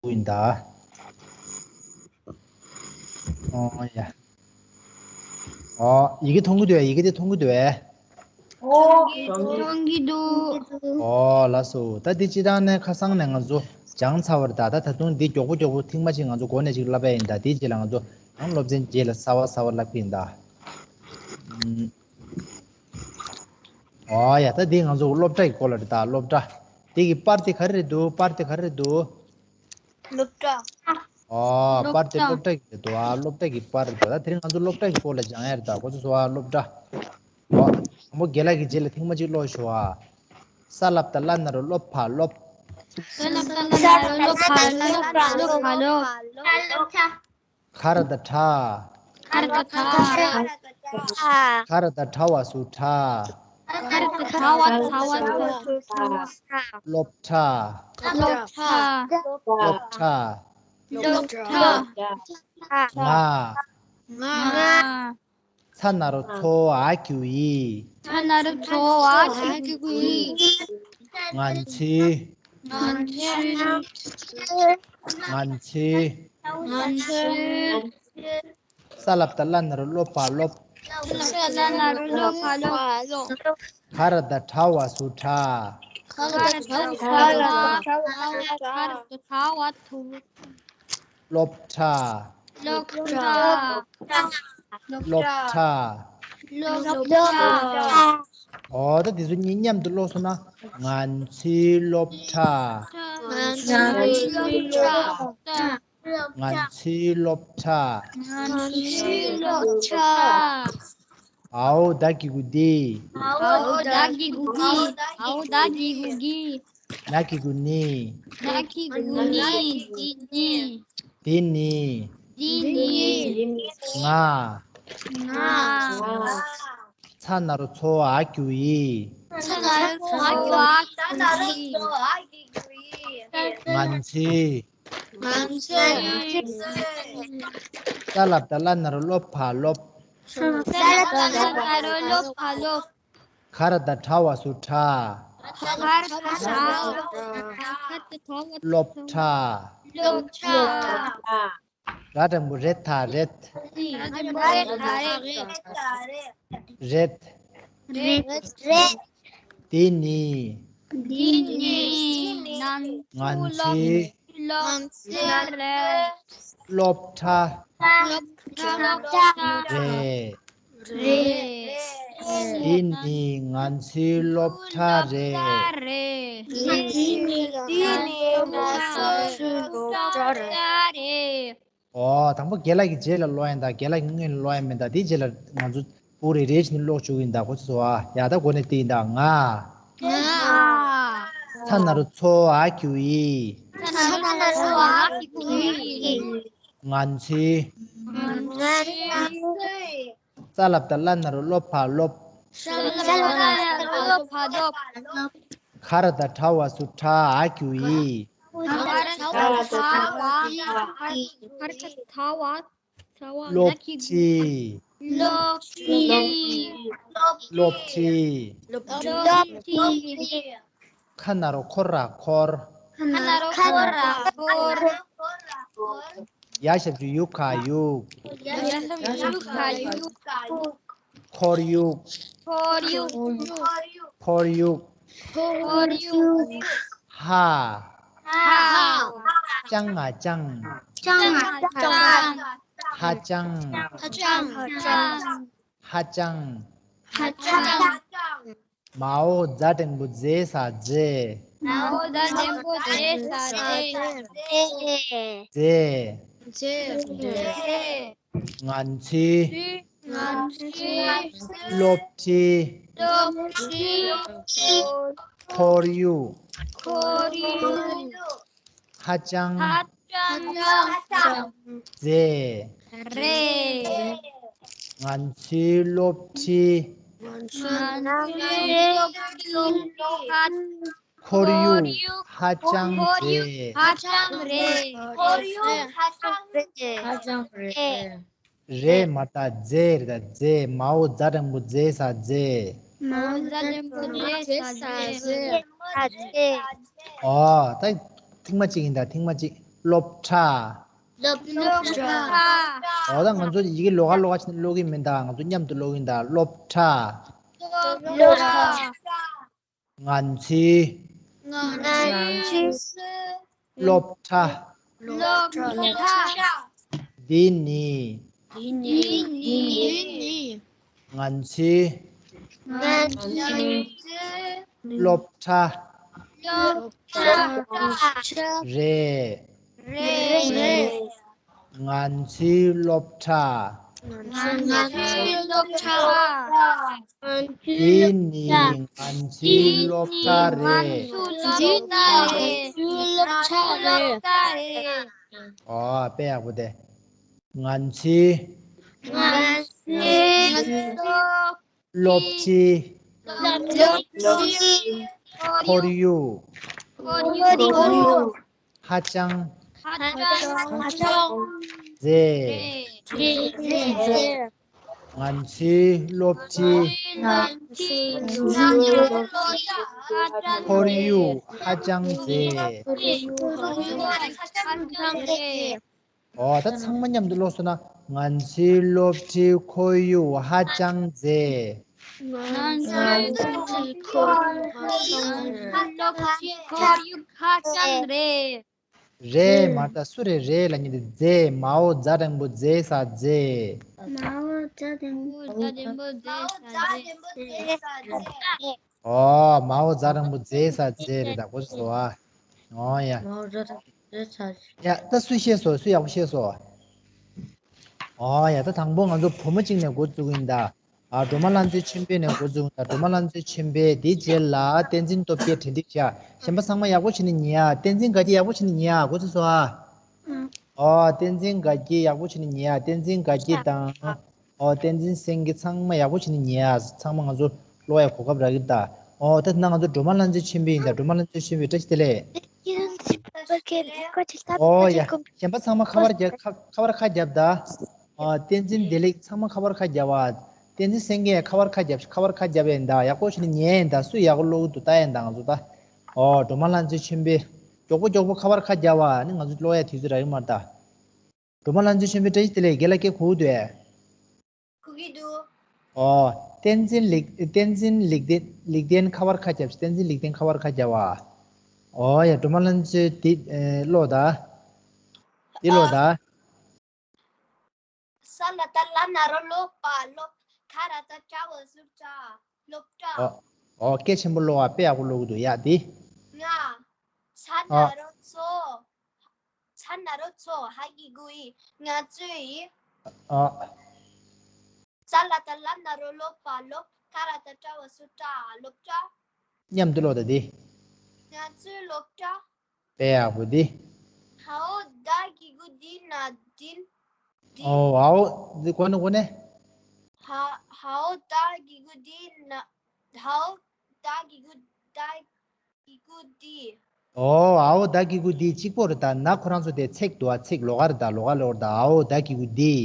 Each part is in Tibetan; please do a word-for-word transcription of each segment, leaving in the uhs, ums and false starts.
ཡིན་ད། ཨོ་ཡ། ཨོ་ཡི་གེ་མཐོང་གི་འདུག་ཡ། ཡི་གེ་དེ་མཐོང་གི་འདུག་ཡ། མཐོང་གི་འདུག་ཨོ་ལགས་སོ། ད་འདི་སྤྱིར་བཏང་ནས་ཁ་སང་ནས་ང་ཚོ་སྦྱངས་ཚར་བ་རེད་ད། ད་ད་དུང་འདི་མགྱོགས་པོ་མགྱོགས་པོ་ཐེངས་མ་གཅིག་ང་ཚོ་འགོ་ནས་ཅིག་བསླབ་ཡ་ཡིན་ད། དེའི་རྗེས་ལ་ང་ཚོ་ཡང་སློབ་ཚན་རྗེས་ལ་གསར་པ་གསར་པ་བསླབ་ཀྱི་ཡིན་ད། ཨོ་ཡ། ད་འདི་ང་ཚོ་སློབ་གྲྭ་གི་སྐོར་ལ་རེད་ད། སློབ་གྲྭ། འདི་གི་པར་དེ་ག་རེ་རེད་འདུག་པར་དེ་ག་རེ་རེད་འདུག་སློབ་གྲྭ། ཨོ། སློབ་པར་དེ་གྲྭ། སློབ་གྲྭ་གི་རེད་འདུག་ཨ། སློབ་གྲྭ་གི་པར་རེད་འདུག་ད་དེ་རིང་ང་ཚོ་སློབ་གྲྭ་གི་སྐོར་ལ་སྦྱང་ཡ་རེད་ད། ཁོ་ཚོ་སོ་ཨ། སློབ་གྲྭ། ཨོ། དང་པོ་རྒན་ལགས་ཀྱི་རྗེས་ལ་ཐེངས་མ་གཅིག་ཀློག་ཤོག་ཨ། ས་ལ་བཏགས་སླ་ན་རོ་སློ་ཕ་སློབ། ས་ལ་བཏགས་སླ་ན་རོ་སློ་ཕ་སློབ། སློ་ཕ་སློབ། ག་ར་བཏགས་གྲ། ག་ར་བཏགས་གྲ། ག་ར་བཏགས་གྲ་བ་སུ་གྲགས། ག་ར་བཏགས་གྲ་བ་གྲགས་པ་སུ་གྲགས། སློབ་གྲྭ། སློབ་གྲྭ། སློབ་གྲྭ། སློབ་གྲྭ། ང་། ང་། ང་། ཚ་ན་རོ་ཚོ་འ་གི་གུ་འི། ཚ་ན་རོ་ཚོ་འ་གི་གུ་འི། ང་ཚོའི། ང་ཚོའི། ང་ཚོའི། ང་ཚོའི། ས་ལ་བཏགས་སླ་ན་རོ་སློ་ཕ་སློབ། ས་ལ་བཏགས་སླ་ན་རོ་སློ་ཕ་སློབ། ག་ར་བཏགས་གྲ་བ་སུ་གྲགས། ག་ར་བཏགས་གྲ་བ་སུ་གྲགས། ག་ར་བཏགས་གྲ་བ་སུ། སློབ་གྲྭ། སློབ་གྲྭ། སློབ་གྲྭ། སློབ་གྲྭ། ཨོ་ད་འདི་ཚོ་གཉིས་མཉམ་དུ་ཀློག་སོང་ན། ང་ཚོའི་སློབ་གྲྭ། ང་ཚོའི་སློབ་གྲྭ། ང་ཚོའི་སློབ་གྲྭ། ང་ཚོའི་སློབ་གྲྭ། འའོ་ད་གི་གུ་འདི། འའོ་ད་གི་གུ་འདི། འའོ་ད་གི་གུ་འདི། ན་གི་གུ་ནི། ན་གི་གུ་ནི། འདི་ནི། འདི་ནི། ང་། ང་། ཚ་ན་རོ་ཚོ་འ་གི་གུ་འི། ཚ་ན་རོ་ཚོ་འ་གི་གུ་འི། ང་ཚོའི། ང་ཚོའི། ས་ལ་བཏགས་སླ་ན་རོ་སློ་ཕ་སློབ། ས་ལ་བཏགས་སླ་ན་རོ་སློ་ཕ་སློབ། ག་ར་བཏགས་གྲ་བ་སུ་གྲགས། ག་ར་བཏགས་གྲ་བ། སློབ་གྲྭ། སློབ་གྲྭ། ར་འགྲེང་བུ་རེ་ད་རེད། ར་འགྲེང་བུ་རེ་ད་རེད། རེད། རེད། རེད། འདི་ནི། འདི་ནི། ང་ཚོའི། ང་ཚོའི། སློབ་གྲྭ། སློབ་གྲྭ། རེད། རེད། འདི་ནི་ང་ཚོའི་སློབ་གྲྭ་རེད། རེད། འདི་ནི། འདི་ནི་ང་ཚོའི་སློབ་གྲྭ་རེད། ཨོ། དང་པོ་རྒན་ལགས་ཀྱི་རྗེས་ལ་ཀློག་ཡ་ཡིན་ད། རྒན་ལགས་ཀྱི་སྔོན་ལ་ཀློག་ཡ་མིན་ད། དེའི་རྗེས་ལ་ང་ཚོ་སྤུ་རེ་རེ་བཞིན་ཀློག་བཅུག་གི་ཡིན་ད། ཁོ་ཚོ་ཚོ་ཨ། ཡ་ད་འགོ་ནས་དེ་ཡིན་ད། ང་། ང་། ཚ་ན་རོ་ཚོ་འ་གི་གུ་འི། ཚ་ན་རོ་ཚོ་འ་གི་གུ་འི། ང་ཚོའི། ང་ཚོའི། ས་ལ་བཏགས་སླ་ན་རོ་སློ་ཕ་སློབ། ས་ལ་བཏགས་སླ་ན་རོ་སློ་ཕ་སློབ། ག་ར་བཏགས་གྲ་བ་སུ་གྲགས། འ་གི་གུ་འི། ག་ར་བཏགས་གྲ་བ། ག་ར་བཏགས་གྲ་བ། སློབ་ཁྲིད། སློབ་ཁྲིད། སློབ་ཁྲིད། སློབ་ཁྲིད། ཁ་ན་རོ་ཁོ་ར་ཁོར། ཁ་ན་རོ་ཁོ་ར་ཁོར། ཡ་ཞབས་ཀྱུ་ཡུ་ག་ཡུག། ཡ་ཞབས་ཀྱུ་ཡུ་ག་ཡུག། ཁོར་ཡུག། ཁོར་ཡུག། ཁོར་ཡུག། ཁོར་ཡུག། ཧ། ཧ། ལྕང་ང་ལྕང་། ལྕང་ང་ལྕང་། ཧ་ཅང་། ཧ་ཅང་། ཧ་ཅང་། ཧ་ཅང་། མའོ་ཛ་འགྲེང་བུ་ཛེ་ས་ཛེ། མའོ་ཛ་འགྲེང་བུ་ཛེ་ས་ཛེ། ཛེ། ཛེ། ང་ཚོའི། ང་ཚོའི། སློབ་ཁྲིད། སློབ་ཁྲིད། ཁོར་ཡུག་ཁོར་ཡུག་ཧ་ཅང་ཧ་ཅང་མཛེས། རེད། ང་ཚོའི་སློབ་ཁྲིད། ང་ཚོའི་སློབ་ཁྲིད་ཁོར་ཡུག་ཧ་ཅང་མཛེས། ཧ་ཅང་རེད། ཁོར་ཡུག་ཧ་ཅང་མཛེས། ཧ་ཅང་རེད། རེད་མ་ད་མཛེས་རེད་ད། མཛེས། མའོ་ཛ་འགྲེང་བུ་ཛེ་ས་མཛེས། མའོ་ཛ་འགྲེང་བུ་ཛེ་ས་མཛེས། ཨོ་ད་ཐེངས་མ་གཅིག་ཡིན་ད། ཐེངས་མ་གཅིག་སློབ་གྲྭ། སློབ་གྲྭ། འོ་ད་ང་ཚོ་ཡི་གེ་ལོགས་ཀ་ལོགས་ཀ་ཕྱེ་ནས་ཀློག་གི་མིན་ད། ང་ཚོ་མཉམ་དུ་ཀློག་གི་ཡིན་ད། སློབ་གྲྭ། སློབ་གྲྭ། ང་ཚོའི། ང་ཚོའི། སློབ་གྲྭ། སློབ་གྲྭ། འདི་ནི། འདི་ནི། ང་ཚོའི། ང་ཚོའི། སློབ་གྲྭ། སློབ་གྲྭ། རེད། རེད། ང་ཚོའི་སློབ་གྲྭ། ང་ཚོའི་སློབ་གྲྭ། འདི་ནི་ང་ཚོའི་སློབ་གྲྭ་རེད། འདི་ནི་ང་ཚོའི་སློབ་གྲྭ་རེད། ཨོ་དཔེ་ཡག་པོ་དེ། ང་ཚོའི། ང་ཚོའི། སློབ་གྲྭའི། སློབ་གྲྭའི། ཁོར་ཡུག་ཁོར་ཡུག་ཧ་ཅང་ཧ་ཅང་མཛེས། མཛེས། ང་ཚོའི་སློབ་གྲྭའི། ང་ཚོའི་སློབ་གྲྭའི། ཁོར་ཡུག་ཧ་ཅང་མཛེས། ཁོར་ཡུག་ཧ་ཅང་མཛེས། ཨོ་ད་ཚང་མ་མཉམ་དུ་ཀློག་སོང་ན། ང་ཚོའི་སློབ་གྲྭའི་ཁོར་ཡུག་ཧ་ཅང་མཛེས། ང་ཚོའི་སློབ་གྲྭའི་ཁོར་ཡུག་ཧ་ཅང་མཛེས། སློབ་གྲྭའི་ཁོར་ཡུག་ཧ་ཅང་མཛེས། རེད་མ་ད་སུ་རེད། རེད་ལབ་མཁན་དེ་མཛེས། མའོ་ཛ་འགྲེང་བུ་མཛེས་ས་མཛེས། མའོ་ཛ་འགྲེང་བུ་མཛེས་ས་མཛེས། ཨོ། མའོ་ཛ་འགྲེང་བུ་མཛེས་ས་མཛེས་རེད་ད། གོ་སོང་ཨ། ཨོ་ཡ། མའོ་ཛ་འགྲེང་བུ་མཛེས་ས་མཛེས། ཡ་ད་སུ་ཤེས་སོང་། སུ་ཡག་པོ་ཤེས་སོང་། ཨོ་ཡ། ད་དང་པོ་ང་ཚོ་བུ་མོ་གཅིག་ནས་འགོ་བཙུགས་ཡིན་ད། ཨ་སྒྲོལ་མ་ལྷ་མཛེས་ཆོས་འཕེལ་ནས་འགོ་བཙུགས་ཡིན་ད། སྒྲོལ་མ་ལྷ་མཛེས་ཆོས་འཕེལ། དེའི་རྗེས་ལ་བསྟན་འཛིན་སྟོབས་རྒྱལ་གྲ་སྒྲིག་བྱ། གཞན་པ་ཚང་མ་ཡག་པོ་བྱས་ནས་ཉན་ཨ། བསྟན་འཛིན་དགའ་སྐྱིད་ཡག་པོ་བྱས་ནས་ཉན་ཨ། གོ་སོང་ཨ། ཨོ་བསྟན་འཛིན་དགའ་སྐྱིད་ཡག་པོ་བྱས་ནས་ཉན་ཨ། བསྟན་འཛིན་དགའ་སྐྱིད་དང་། ཨོ་བསྟན་འཛིན་སེང་གེ་ཚང་མ་ཡག་པོ་བྱས་ནས་ཉན་ཨ། ཚང་མ་ང་ཚོ་ཀློག་ཡ་གོ་སྐབས་རག་གི་ད། ཨོ་ད་ན་ང་ཚོ་སྒྲོལ་མ་ལྷ་མཛེས་ཆོས་འཕེལ་ཡིན་ད། སྒྲོལ་མ་ལྷ་མཛེས་ཆོས་འཕེལ་བཀྲ་ཤིས་བདེ་ལེགས། ཨོ་ཡ། གཞན་པ་ཚང་མ་ཁ་པར་རྒྱག་ཁ་ཁ་པར་ཁ་རྒྱབ་ད། ཨོ་བསྟན་འཛིན་བདེ་ལེགས་ཚང་མ་ཁ་པར་ཁ་རྒྱབ་ཨ། བསྟན་འཛིན་སེང་གེ་ཁ་པར་ཁ་རྒྱབ་ཁ་པར་ཁ་རྒྱབ་ཡིན་ད། ཡག་པོ་བྱས་ནས་ཉན་ཡིན་ད། སུ་ཡག་པོ་ཀློག་གི་འདུག་ལྟ་ཡིན་ད་ང་ཚོ་ད། ཨོ་སྒྲོལ་མ་ལྷ་མཛེས་ཆོས་འཕེལ། མགྱོགས་པོ་མགྱོགས་པོ་ཁ་པར་ཁ་རྒྱབ་ཨ། ནི་ང་ཚོ་ཀློག་ཡ་དུས་ཚོད་རག་གི་མ་རེད་ད། སྒྲོལ་མ་ལྷ་མཛེས་ཆོས་འཕེལ་བཀྲ་ཤིས་བདེ་ལེགས། རྒན་ལགས་སྐད་གོ་གི་འདུག་ཨེ། གོ་གི་འདུག་ཨོ། བསྟན་འཛིན་ལེགས་བསྟན་འཛིན་ལེགས་ལྡན་ལེགས་ལྡན་ཁ་པར་ཁ་རྒྱབ། བསྟན་འཛིན་ལེགས་ལྡན་ཁ་པར་ཁ་རྒྱབ་ཨ། ཨོ་ཡ། སྒྲོལ་མ་ལྷ་མཛེས་འདི་ཨེ་ཀློག་ད། འདི་ཀློག་ད། ས་ལ་བཏགས་སླ་ན་རོ་སློ་པ་སློབ། ཁ་ར་བཏགས་སྐྲ་བ་ཟུར་སྐྲ། སློབ་སྐྲ། ཨོ། ཨོ་སྐད་ཆེན་པོ་ཀློག་ཨ། དཔེ་ཡག་པོ་ཀློག་གི་འདུག་ཡ་འདི། ང་། ཚ་ན་ཨོ། རོ་ཚོ། ཚ་ན་རོ་ཚོ་ཧ་གི་གུ་ཡི། ང་ཚོའི། ཨོ། ས་ལ་བཏགས་སླ་ན་རོ་སློ་པ་སློབ། ཁ་ར་བཏགས་སྐྲ་བ་ཟུར་སྐྲ། སློབ་སྐྲ། མཉམ་དུ་ཀློག་ད་འདི། ང་ཚོའི་སློབ་གྲྭ། དཔེ་ཡག་པོ་འདི། ཧའོ་ད་གི་གུ་འདི་ན་འདིན། འདི། ཨོ་ཨའོ། འདི་གོ་ནི་གོ་ནི། ཧ་ཧའོ་ད་གི་གུ་འདི་ན། ཧའོ་ད་གི་གུ་ད་གི་གུ་འདི། ཨོ་ཨའོ་ད་གི་གུ་འདི་གཅིག་པོ་རེད་ད། ན་ཁོ་རང་ཚོ་དེ་ཚེག་འདུག་ཨ། ཚེག་ལོགས་ཀ་རེད་ད། ལོགས་ཀ་ལོགས་རེད་ད། ཨའོ་ད་གི་གུ་འདི།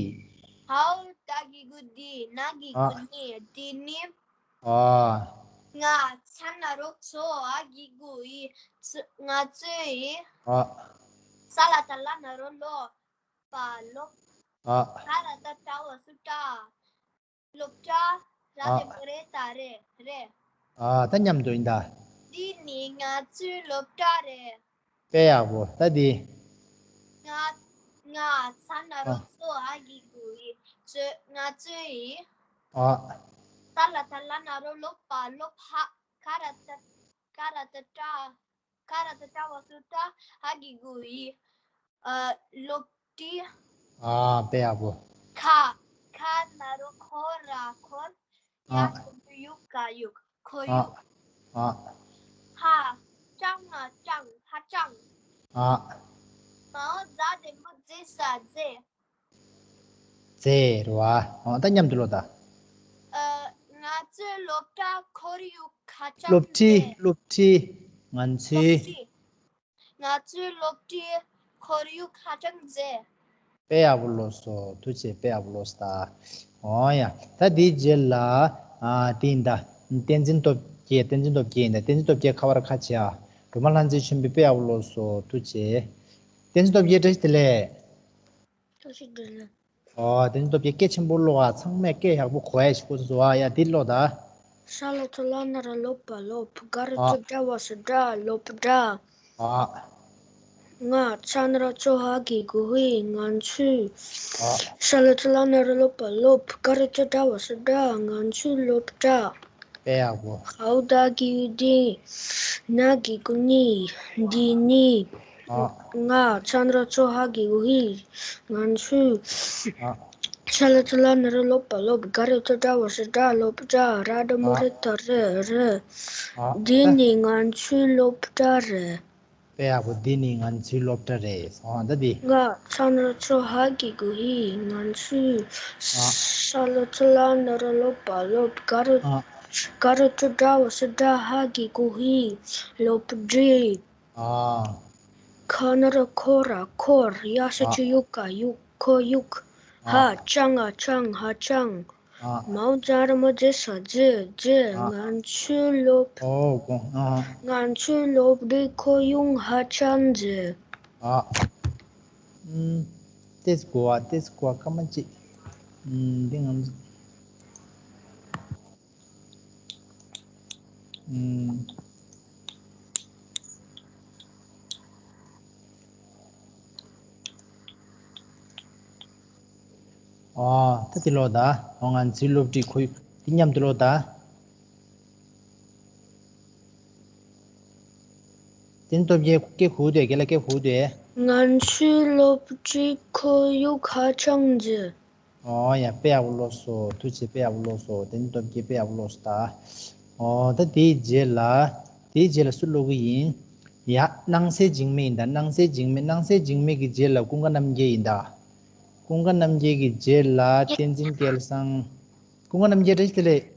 ཧའོ་ད་གི་གུ་འདི། ན་གི་ཨ་གུ་ནི་འདི་ནི། ཨ། ང་ཚ་ན་རོ་ཚོ་ཨ་གི་གུ་ཡི། ཚ་ང་ཚོའི། ཨ། ས་ལ་བཏགས་སླ་ན་རོ་སློ། པ་སློབ། ཨ། ཁ་ར་བཏགས་སྐྲ་བ་ཟུར་སྐྲ། སློབ་གྲྭ། ར་ཨ། དེ་མོ་རེ་ད་རེ་རེ། ཨ་ད་མཉམ་དུ་ཡིན་ད། འདི་ནི་ང་ཚོའི་སློབ་གྲྭ་རེད། དཔེ་ཡག་པོ་ད་འདི། ང་ང་ཚ་ན་རོ་ཨ། ཚོ་ཨ་གི་གུ་ཡི། ཚོ་ང་ཚོའི། ཨ། ས་ལ་བཏགས་སླ་ན་རོ་སློ་པ་སློབ། ཧ་ཁ་ར་བཏགས་ཁ་ར་བཏགས་སྐྲ། ཁ་ར་བཏགས་སྐྲ་བ་ཟུར་སྐྲ། ཧ་གི་གུ་ཡི། ཨ། སློབ་གྲྭའི། ཨ་དཔེ་ཡག་པོ། ཁ་ཁ་ན་རོ་ཁོ་ར་ཁོར། ཨ། ཡ་གི་གུ་ཡུ་ག་ཡུག་ཁོར་ཡུག་ཨ། ཨ། ཧ་ཅང་ང་ཅང་ཧ་ཅང་། ཨ། མའོ་ཛ་འགྲེང་བུ་མཛེས་ས་མཛེས། མཛེས་རེད་བ། ཨོ་ད་མཉམ་དུ་ཀློག་ད། ཨ། ང་ཚོའི་སློབ་གྲྭ་ཁོར་ཡུག་ཧ་ཅང་སློབ་ཁྲིད་མཛེས། སློབ་ཁྲིད། ང་ཚོའི། སློབ་ཁྲིད། ང་ཚོའི་སློབ་གྲྭའི་ཁོར་ཡུག་ཧ་ཅང་མཛེས། དཔེ་ཡག་པོ་ཀློག་སོང་། ཐུགས་རྗེ་ཆེ། དཔེ་ཡག་པོ་ཀློག་སོང་ད། ཨོ་ཡ། ད་དེའི་རྗེས་ལ། ཨ་དེ་ཡིན་ད། བསྟན་འཛིན་སྟོབས་རྒྱལ། བསྟན་འཛིན་སྟོབས་རྒྱལ་ཡིན་ད། བསྟན་འཛིན་སྟོབས་རྒྱལ་ཁ་པར་ཁ་བྱེད་ཨ། སྒྲོལ་མ་ལྷ་མཛེས་ཆོས་འཕེལ། དཔེ་ཡག་པོ་ཀློག་སོང་། ཐུགས་རྗེ་ཆེ། བསྟན་འཛིན་སྟོབས་རྒྱལ། བཀྲ་ཤིས་བདེ་ལེགས། བཀྲ་ཤིས་བདེ་ལེགས། ཨོ། བསྟན་འཛིན་སྟོབས་རྒྱལ་སྐད་ཆེན་པོ་ཀློག་ཨ། ཚང་མས་སྐད་ཡག་པོ་གོ་ཡ་ཞིག་དགོས་སོ། ཨ་ཡ། འདི་ཀློག་ད། ས་ལ་ཚ་ལ་ན་རོ་ལོ་པ་ལོབ། ག་ར་ཨ། ཙ་སྒྲ་བ་ས་སྒྲ་ལོབ་སྒྲ། ཨ། ང་ཚ་ན་རོ་ཚོ་ཧ་གི་གུ་ཧི། ང་ཚོས། ཨ། ས་ལ་ཚ་ལ་ན་རོ་ལོ་པ་ལོབ། ག་ར་ཙ་སྒྲ་བ་ས་སྒྲ། ང་ཚོས་ལོབ་སྒྲ། དཔེ་ཡག་པོ། ཧའོ་ད་གི་འུ་དི། ན་གི་གུ་ནི། འདི་ནི། ཨ། ང་ཚ་ན་རོ་ཚོ་ཧ་གི་གུ་ཧི། ང་ཚོས། ཨ། ས་ལ་ཚ་ལ་ན་རོ་ལོ་པ་ལོབ། ག་ར་ཙ་སྒྲ་བ་ས་སྒྲ་ལོབ་སྒྲ། ར་སྒྲ་མོ་ཨ། རེ་ད་རེ་རེ། ཨ། འདི་ནི་ང་ཚོའི་ལོབ་སྒྲ་རེད། དཔེ་ཡག་པོ། འདི་ནི་ང་ཚོའི་སློབ་གྲྭ་རེད། སོང་ད་འདི། ང་ཚ་ན་རོ་ཚོ་ཧ་གི་གུ་ཧི། ང་ཚོས། ཨ། ས་ལ་ཚ་ལ་ན་རོ་ལོ་པ་ལོབ། ག་ར། ཨ། ག་ར་ཙ་སྒྲ་བ་ས་སྒྲ་ཧ་གི་གུ་ཧི། ལོབ་དྲི། ཨ། ཁ་ན་རོ་ཁོ་ར་ཁོར། ཡ་ཤ་ཨ། ཆུ་ཡུ་ག་ཡུག་ཁོར་ཡུག་ཧ་ཨ། ཅང་ང་ཆང་ཧ་ཅང་། ཨ། མའོ་ཛ་ར་མོ་ཛེ་ས་ཛེ་ཛེ། ཨ། ང་ཚོའི་སློབ། ཨོ་གོ། ཨ། ང་ཚོའི་སློབ་གྲྭའི་ཁོར་ཡུག་ཧ་ཅང་མཛེས། ཨ། ཨུམ། ཏེས་གོ་བ། ཏེས་གོ་བ་སྐར་མ་གཅིག་ཨུམ། འདི་ང་ཚོ། ཨུམ། ཨ། ད་འདི་ཀློག་ད། ཨོ། ང་ཚོའི་སློབ་གྲྭའི་ཁོར་ཡུག་འདི་མཉམ་དུ་ཀློག་ད། བསྟན་འཛིན་སྟོབས་རྒྱལ་སྐད་གོ་གི་འདུག་རྒན་ལགས་སྐད་གོ་གི་འདུག་ང་ཚོའི་སློབ་གྲྭའི་ཁོར་ཡུག་ཧ་ཅང་མཛེས། ཨོ་ཡ། དཔེ་ཡག་པོ་ཀློག་སོང་། ཐུགས་རྗེ་ཆེ། དཔེ་ཡག་པོ་ཀློག་སོང་། བསྟན་འཛིན་སྟོབས་རྒྱལ་དཔེ་ཡག་པོ་ཀློག་སོང་ད། ཨོ་ད་དེའི་རྗེས་ལ། དེའི་རྗེས་ལ་སུ་ཀློག་གི་ཡིན། ཡ། སྣང་གསལ་འཇིགས་མེད་ཡིན་ད། སྣང་གསལ་འཇིགས་མེད། སྣང་གསལ་འཇིགས་མེད་ཀྱི་རྗེས་ལ་ཀུན་དགའ་རྣམ་རྒྱལ་ཡིན་ད། ཀུན་དགའ་རྣམ་རྒྱལ་གྱི་རྗེས་ལ་བསྟན་འཛིན་སྐལ་བཟང་། ཀུན་དགའ་རྣམ་རྒྱལ། བཀྲ་ཤིས་བདེ་ལེགས།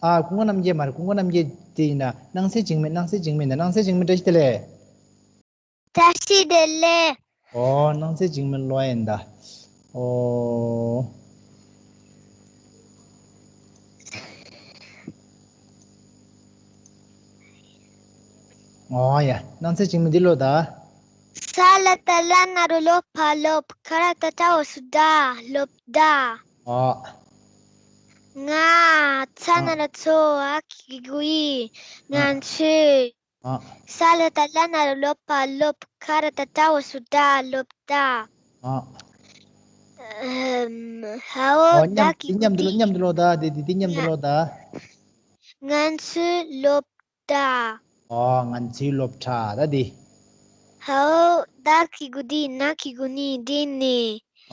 ཨ། ཀུན་དགའ་རྣམ་རྒྱལ་མ་རེད། ཀུན་དགའ་རྣམ་རྒྱལ་དེ་ཡིན་ན། སྣང་གསལ་འཇིགས་མེད། སྣང་གསལ་འཇིགས་མེད་ཡིན་ད། སྣང་གསལ་འཇིགས་མེད། བཀྲ་ཤིས་བདེ་ལེགས། བཀྲ་ཤིས་བདེ་ལེགས། ཨོ། སྣང་གསལ་འཇིགས་མེད་ཀློག་ཡིན་ད། ཨོ། ཨོ་ཡ། སྣང་གསལ་འཇིགས་མེད་འདི་ཀློག་ད། ས་ལ་བཏགས་སླ་ན་རོ་ལོ་ཕ་ལོབ། ཁ་ར་བཏགས་ཁྲ་འོག་སུ་ཁྲ། ལོབ་ཁྲ། ཨོ། ང་ཚ་ན་རོ་ཚོ་འ་གི་གུ་ཨི། ཨོ། ང་ཚོས། ཨོ། ས་ལ་བཏགས་སླ་ན་རོ་ལོ་ཕ་ལོབ། ཁ་ར་བཏགས་ཁྲ་འོག་སུ་ཁྲ། ལོབ་ཁྲ། ཨོ། ཧའོ། ཨོ། མཉམ་བདག་གི་མཉམ་དུ་གུ་ཏི། མཉམ་དུ་ཀློག་ད། དེ་དེ་དེ་མཉམ་དུ་ཀློག་ད། ང་ཚོས་ལོབ་ཁྲ། ཨོ། ང་ཚོས་ལོབ་ཁྲ། ད་དེ། ཧའོ། བདག་གི་གུ་བདེ། ན་གི་གུ་ནི། འདི་ནི།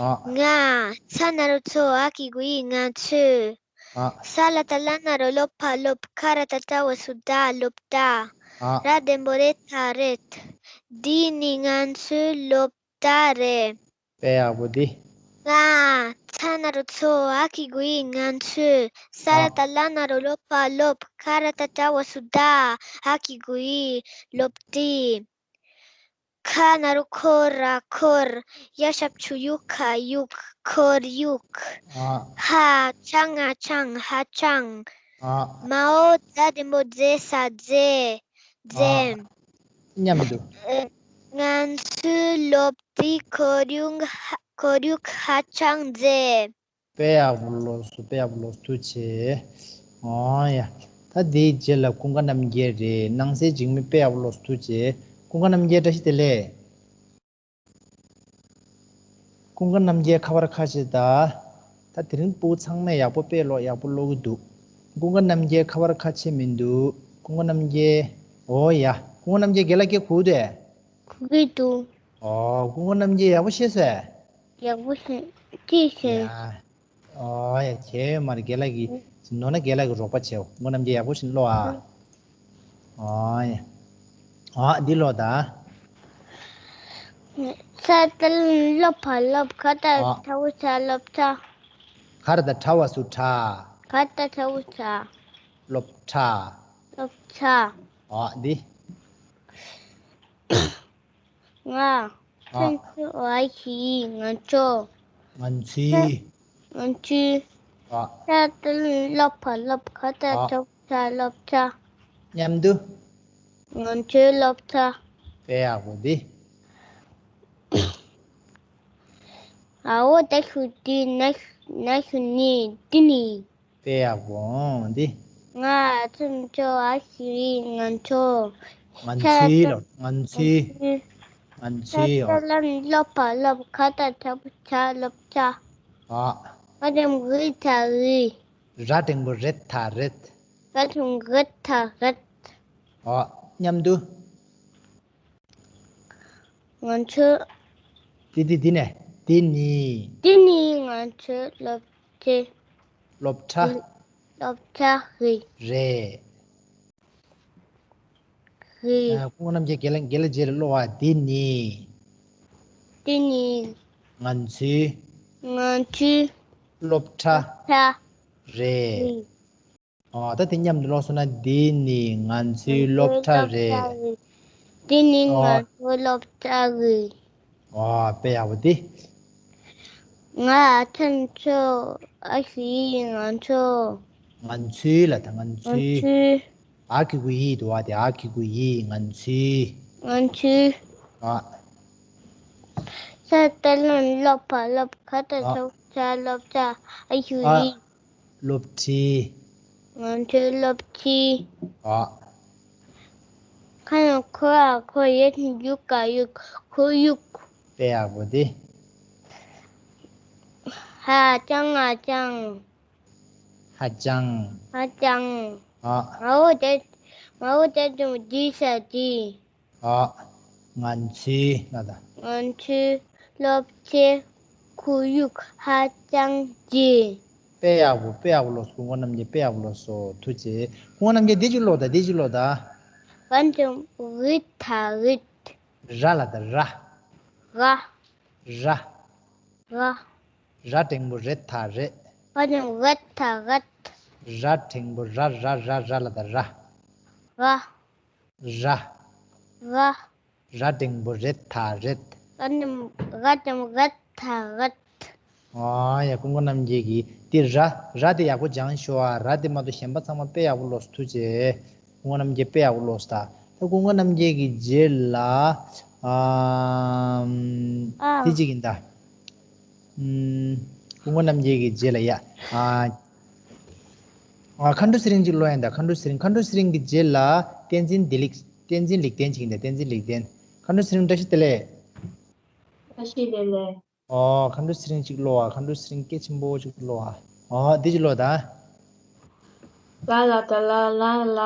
ཨོ། ང་། ཚ་ན་རོ་ཚོ་འ་གི་གུ་འི། ང་ཚོས། ཨོ། ས་ལ་བཏགས་སླ་ན་རོ་ལོ་ཕ་ལོབ། ཁ་ར་བཏགས་ཁྲ་འོག་སུ་ཁྲ། ལོབ་ཁྲ། ཨོ། ར་ལྡེ་མོ་རེ་ཐ་རེད། འདི་ནི་ང་ཚོའི་ལོབ་ཁྲ་རེད། དཔེ་ཡག་པོ་འདི། ང་། ཚ་ན་རོ་ཚོ་འ་གི་གུ་འི། ང་ཚོས། ས་ལ་ཨོ། བཏགས་སླ་ན་རོ་ལོ་ཕ་ལོབ། ཁ་ར་བཏགས་ཁྲ་འོག་སུ་ཁྲ། འ་གི་གུ་འི། ལོབ་ཁྲི། ཁ་ན་རོ་ཁོ་ར་ཁོར། ཡ་ཞབས་ཀྱུ་ཡུ་ག་ཡུག་ཁོར་ཡུག་ཨོ། ཧ་ཅང་ང་ཆང་ཧ་ཅང་། ཨོ། མའོ་ཛ་ལྡེ་མོ་ཛེ་ས་ཛེ། ཛེ། ཨོ། མཉམ་དུ། ཨེ། ང་ཚོའི་ལོབ་ཁྲིའི་ཁོར་ཡུག་ཧ། ཁོར་ཡུག་ཧ་ཅང་མཛེས། དཔེ་ཡག་པོ་ཀློག་སོང་། དཔེ་ཡག་པོ་ཀློག་སོང་། ཐུགས་རྗེ་ཆེ། ཨོ་ཡ། ད་དེའི་རྗེས་ལ་ཀུན་དགའ་རྣམ་རྒྱལ་རེད། སྣང་གསལ་འཇིགས་མེད། དཔེ་ཡག་པོ་ཀློག་སོང་། ཐུགས་རྗེ་ཆེ། ཀུན་དགའ་རྣམ་རྒྱལ་བཀྲ་ཤིས་བདེ་ལེགས། ཀུན་དགའ་རྣམ་རྒྱལ་ཁ་པར་ཁ་ཕྱེ་ད། ད་དེ་རིང་ཕྲུ་གུ་ཚང་མས་ཡག་པོ་དཔེ་ཀློག་ཡག་པོ་ཀློག་གི་འདུག་ཀུན་དགའ་རྣམ་རྒྱལ་ཁ་པར་ཁ་ཕྱེ་མི་འདུག་ཀུན་དགའ་རྣམ་རྒྱལ། ཨོ་ཡ། ཀུན་དགའ་རྣམ་རྒྱལ་རྒན་ལགས་སྐད་གོ་གི་འདུག་གོ་གི་འདུག་ཨོ། ཀུན་དགའ་རྣམ་རྒྱལ་ཡག་པོ་ཤེས་སོང་། ཡག་པོ་ཤེས། ཅི་ཤེས། ཡ། ཨོ་ཡ། ཁྱད་མ་རེད། རྒན་ལགས་ཀྱིས་ནོར་ན་རྒན་ལགས་ཀྱིས་རོགས་པ་བྱེད། ཀུན་དགའ་རྣམ་རྒྱལ་ཡག་པོ་ཞིག་ཀློག་ཨ། ཨོ་ཡ། ཨ། འདི་ཀློག་ད། ས་ལ་བཏགས་སླ་ན་རོ་ལོ་ཕ་ལོབ། ཁ་ར་བཏགས་ཁྲ་འོག་སུ་ཁྲ། ལོབ་ཁྲ། ཁ་ར་བཏགས་ཁྲ་འོག་སུ་ཁྲ། ཁ་ར་བཏགས་ཁྲ་འོག་སུ་ཁྲ། ལོབ་ཁྲ། ལོབ་ཁྲ། ཨོ། འདི། ང་། ཨ། ཚ་ན་རོ་ཚོ་འ་གི་གུ་འི། ང་ཚོ། ང་ཚོས། ང་ཚོས། ཨ། ས་ལ་བཏགས་སླ་ན་རོ་ལོ་ཕ་ལོབ། ཁ་ར་བཏགས་ཨ། ཁྲ་འོག་སུ་ཁྲ། ལོབ་ཁྲ། མཉམ་དུ། ང་ཚོའི་ལོབ་ཁྲ། དཔེ་ཡག་པོ་འདི། ཨའོ་ད་ཤུ་དི་ན་ན་ཤུ་ནི་དི་ནི། དཔེ་ཡག་པོ་འདི། ང་ཚོ་ཨ་ཤི་ང་ཚོ། ང་ཚོའི་ལོ་ང་ཚོའི། ང་ཚོའི་ཨོ། ལམ་སློབ་པ་སློབ་ཁ་ཏ་ཐབ་ཆ་སློབ་ཆ། ཨ། ང་དེམ་གི་ཐ་གི། ར་འགྲེང་བུ་རེད་ད་རེད། ར་དེམ་གི་ཐ་རེད། ཨ། མཉམ་དུ། ང་ཚོ། དེ་དེ་དེ་ནས་དེ་ནི། དེ་ནི་ང་ཚོའི་སློབ་ཆེ། སློབ་གྲྭ། སློབ་གྲྭ་རེད། རེད། རེད། ཨ། སྐུ་ངོ་རྣམ་རྒྱལ་རྒན་ལགས་རྗེས་ལ་སློབ་པ་དེ་ནི། དེ་ནི། ང་ཚོའི། ང་ཚོའི། སློབ་གྲྭ། སློབ་གྲྭ། རེད། རེད། ཨོ། ད་དེ་མཉམ་དུ་ཀློག་སོང་ན། འདི་ནི་ང་ཚོའི་སློབ་གྲྭ་རེད། འདི་ནི་ང་ཨོ། ཚོའི་སློབ་གྲྭ་རེད། ཨོ། དཔེ་ཡག་པོ་འདི། ང་ཚོ་ཨ་ཤི་ང་ཚོ། ང་ཚོའི་ལ་ད་ང་ང་ཚོའི། ཚོའི། ཨ་གི་གུ་ཡི་འདུག་བ་དེ། ཨ་གི་གུ་ཡི། ང་ཚོའི། ང་ཚོའི། ཨ། ས་ཏ་ལོན་སློབ་པ་སློབ་ཁ་ཏ་ཨ། སློབ་ཆ་སློབ་ཆ་ཨ་ཤུ་ཨ། ཡི། སློབ་ཁྲིད། ང་ཚོའི་སློབ་ཁྲིད། ཨ། ཁ་ཡང་ཁོ་ཨ་ཁོ་ཡེ་ཡུག་ག་ཡུག་ཁོ་ཡུག་དཔེ་ཡག་པོ་དེ། ཧ་ཅང་ཧ་ཅང་། ཧ་ཅང་། ཧ་ཅང་། ཨ། ང་འོ་དེ་ང་འོ་དེ་དུང་དི་ས་དི། ཨ། ང་ཚོའི་ལ་ད། ང་ཚོའི་སློབ་ཆེན་ཁོར་ཡུག་ཧ་ཅང་བརྗེ། དཔེ་ཡག་པོ། དཔེ་ཡག་པོ་ལོ་སོ། སྐུ་ངོ་རྣམ་རྒྱལ་དཔེ་ཡག་པོ་ལོ་སོ། ཐུགས་རྗེ་ཆེ། སྐུ་ངོ་རྣམ་རྒྱལ་འདི་ཅིག་ཀློག་ད། འདི་ཅིག་ཀློག་ད། བ་འཇམ་རི་ཐ་རི། ར་ལ་ད་ར། ར། ར། ར། ར་འགྲེང་བུ་རེ་ཐ་རེད། བ་འཇམ་རེ་ཐ་རེད། ར་འགྲེང་བུ་ར་ར་ར་ར་ལ་ད་ར། ར། ར། ར། ར་འགྲེང་བུ་རེ་ཐ་རེད། ར་འགྲེང་ར་འགྲེང་རེ་ཐ་རེད། ཨ་ཡ། སྐུ་ངོ་རྣམ་རྒྱལ་གྱིས་དེ་ར་ར་དེ་ཡག་པོ་སྦྱངས་ཤོག་ཨ། ར་དེ་མ་གཏོགས་གཞན་པ་ཚང་མ་དཔེ་ཡག་པོ་ལོས། ཐུགས་རྗེ་ཆེ། སྐུ་ངོ་རྣམ་རྒྱལ་དཔེ་ཡག་པོ་ལོས་ད། ད་སྐུ་ངོ་རྣམ་རྒྱལ་གྱི་རྗེས་ལ། ཨམ། ཨ། དེ་གཅིག་ཡིན་ད། ཨམ། སྐུ་ངོ་རྣམ་རྒྱལ་གྱི་རྗེས་ལ་ཡ། ཨ། ཨ། མཁའ་འགྲོ་ཚེ་རིང་གཅིག་ཀློག་ཡིན་ད། མཁའ་འགྲོ་ཚེ་རིང་། མཁའ་འགྲོ་ཚེ་རིང་གི་རྗེས་ལ་བསྟན་འཛིན་བདེ་ལེགས། བསྟན་འཛིན་ལེགས་ལྡན་གཅིག་ཡིན་ད། བསྟན་འཛིན་ལེགས་ལྡན། མཁའ་འགྲོ་ཚེ་རིང་བཀྲ་ཤིས་བདེ་ལེགས། བཀྲ་ཤིས་བདེ་ལེགས། ཨོ། མཁའ་འགྲོ་ཚེ་རིང་གཅིག་ཀློག་ཨ། མཁའ་འགྲོ་ཚེ་རིང་སྐད་ཆེན་པོ་གཅིག་ཀློག་ཨ། ཨོ། འདི་གཅིག་ཀློག་ད། ལ་ལ་ཏ་ལ་ལ་ལ་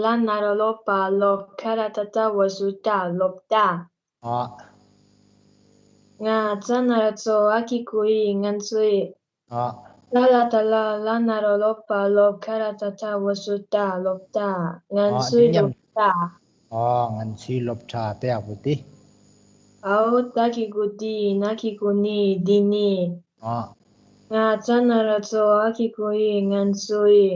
ལ་ན་རོ་ལོ་པ་ལོ། ཁ་ར་ཏ་ཏ་བ་སུ་ཏ་ལོབ་ཏ། ཨོ། ང་ཙ་ན་རོ་ཙོ་ཨ་གི་གུ་ཡི་ང་ཚོའི། ཨོ། ལ་ལ་ཏ་ལ་ལ་ན་རོ་ལོ་པ་ལོ། ཁ་ར་ཏ་ཏ་བ་སུ་ཏ་ལོབ་ཏ། ང་ཨོ། འདི་ཚོའི་མཉམ། ལོབ་ཏ། ཨོ། ང་ཚོའི་སློབ་གྲྭ། དཔེ་ཡག་པོ་དེ། ཨའོ་ད་གི་གུ་དི། ན་གི་གུ་ནི། འདི་ནི། ཨ། ང་ཙ་ན་རོ་ཙོ་ཨ་གི་གུ་ཡི། ང་ཚོའི།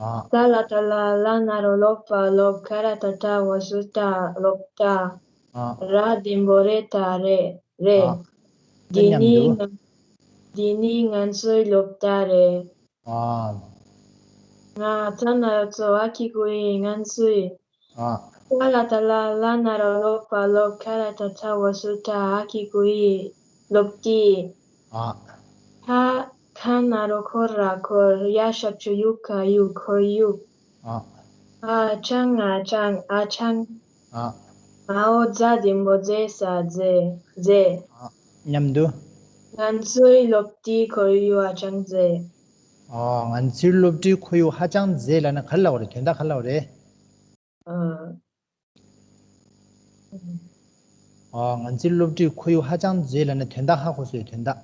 ཨ། ལ་ལ་ཏ་ལ་ལ་ན་རོ་ལོ་པ་ལོ། ཁ་ར་ཏ་ཏ་བ་སུ་ཏ་ལོབ་ཏ། ཨ། ར་འགྲེང་བུ་རེ་ཐ་རེ་རེ། ཨ། འདི་མཉམ་ནི་དུ། ང་འདི་ནི་ང་ཚོའི་སློབ་གྲྭ་རེད། ཨ། ང་ཙ་ན་རོ་ཙོ་ཨ་གི་གུ་ཡི། ང་ཚོའི། ཨ། ལ་ལ་ཏ་ལ་ལ་ན་རོ་ལོ་པ་ལོ། ཁ་ར་ཏ་ཏ་བ་སུ་ཏ་ཨ་གི་གུ་ཡི། ལོབ་ཏི། ཨ། ཁ་ཁ་ན་རོ་ཁོ་ར་ཁོར། ཡ་ཞབས་ཀྱུ་ཡུ་ག་ཡུག་ཁོར་ཡུག་ཨ། ཨ་ཆང་ཨ་ཆང་ཨ་ཆང་། ཨ། ཨའོ་ཛ་འགྲེང་བུ་ཛེ་ས་ཛེ་ཛེ། ཨ། མཉམ་དུ། ང་ཚོའི་སློབ་གྲྭའི་ཁོར་ཡུག་ཧ་ཅང་མཛེས། ཨ། ང་ཚོའི་སློབ་གྲྭའི་ཁོར་ཡུག་ཧ་ཅང་མཛེས་ལབ་ན་ག་རེ་ལབ་པ་རེད། དོན་དག་ག་རེ་ལབ་པ་རེད། ཨ། ཨ། ང་ཚོའི་སློབ་གྲྭའི་ཁོར་ཡུག་ཧ་ཅང་མཛེས་ལབ་ན་དོན་དག་ཧ་གོ་སོང་། དོན་དག་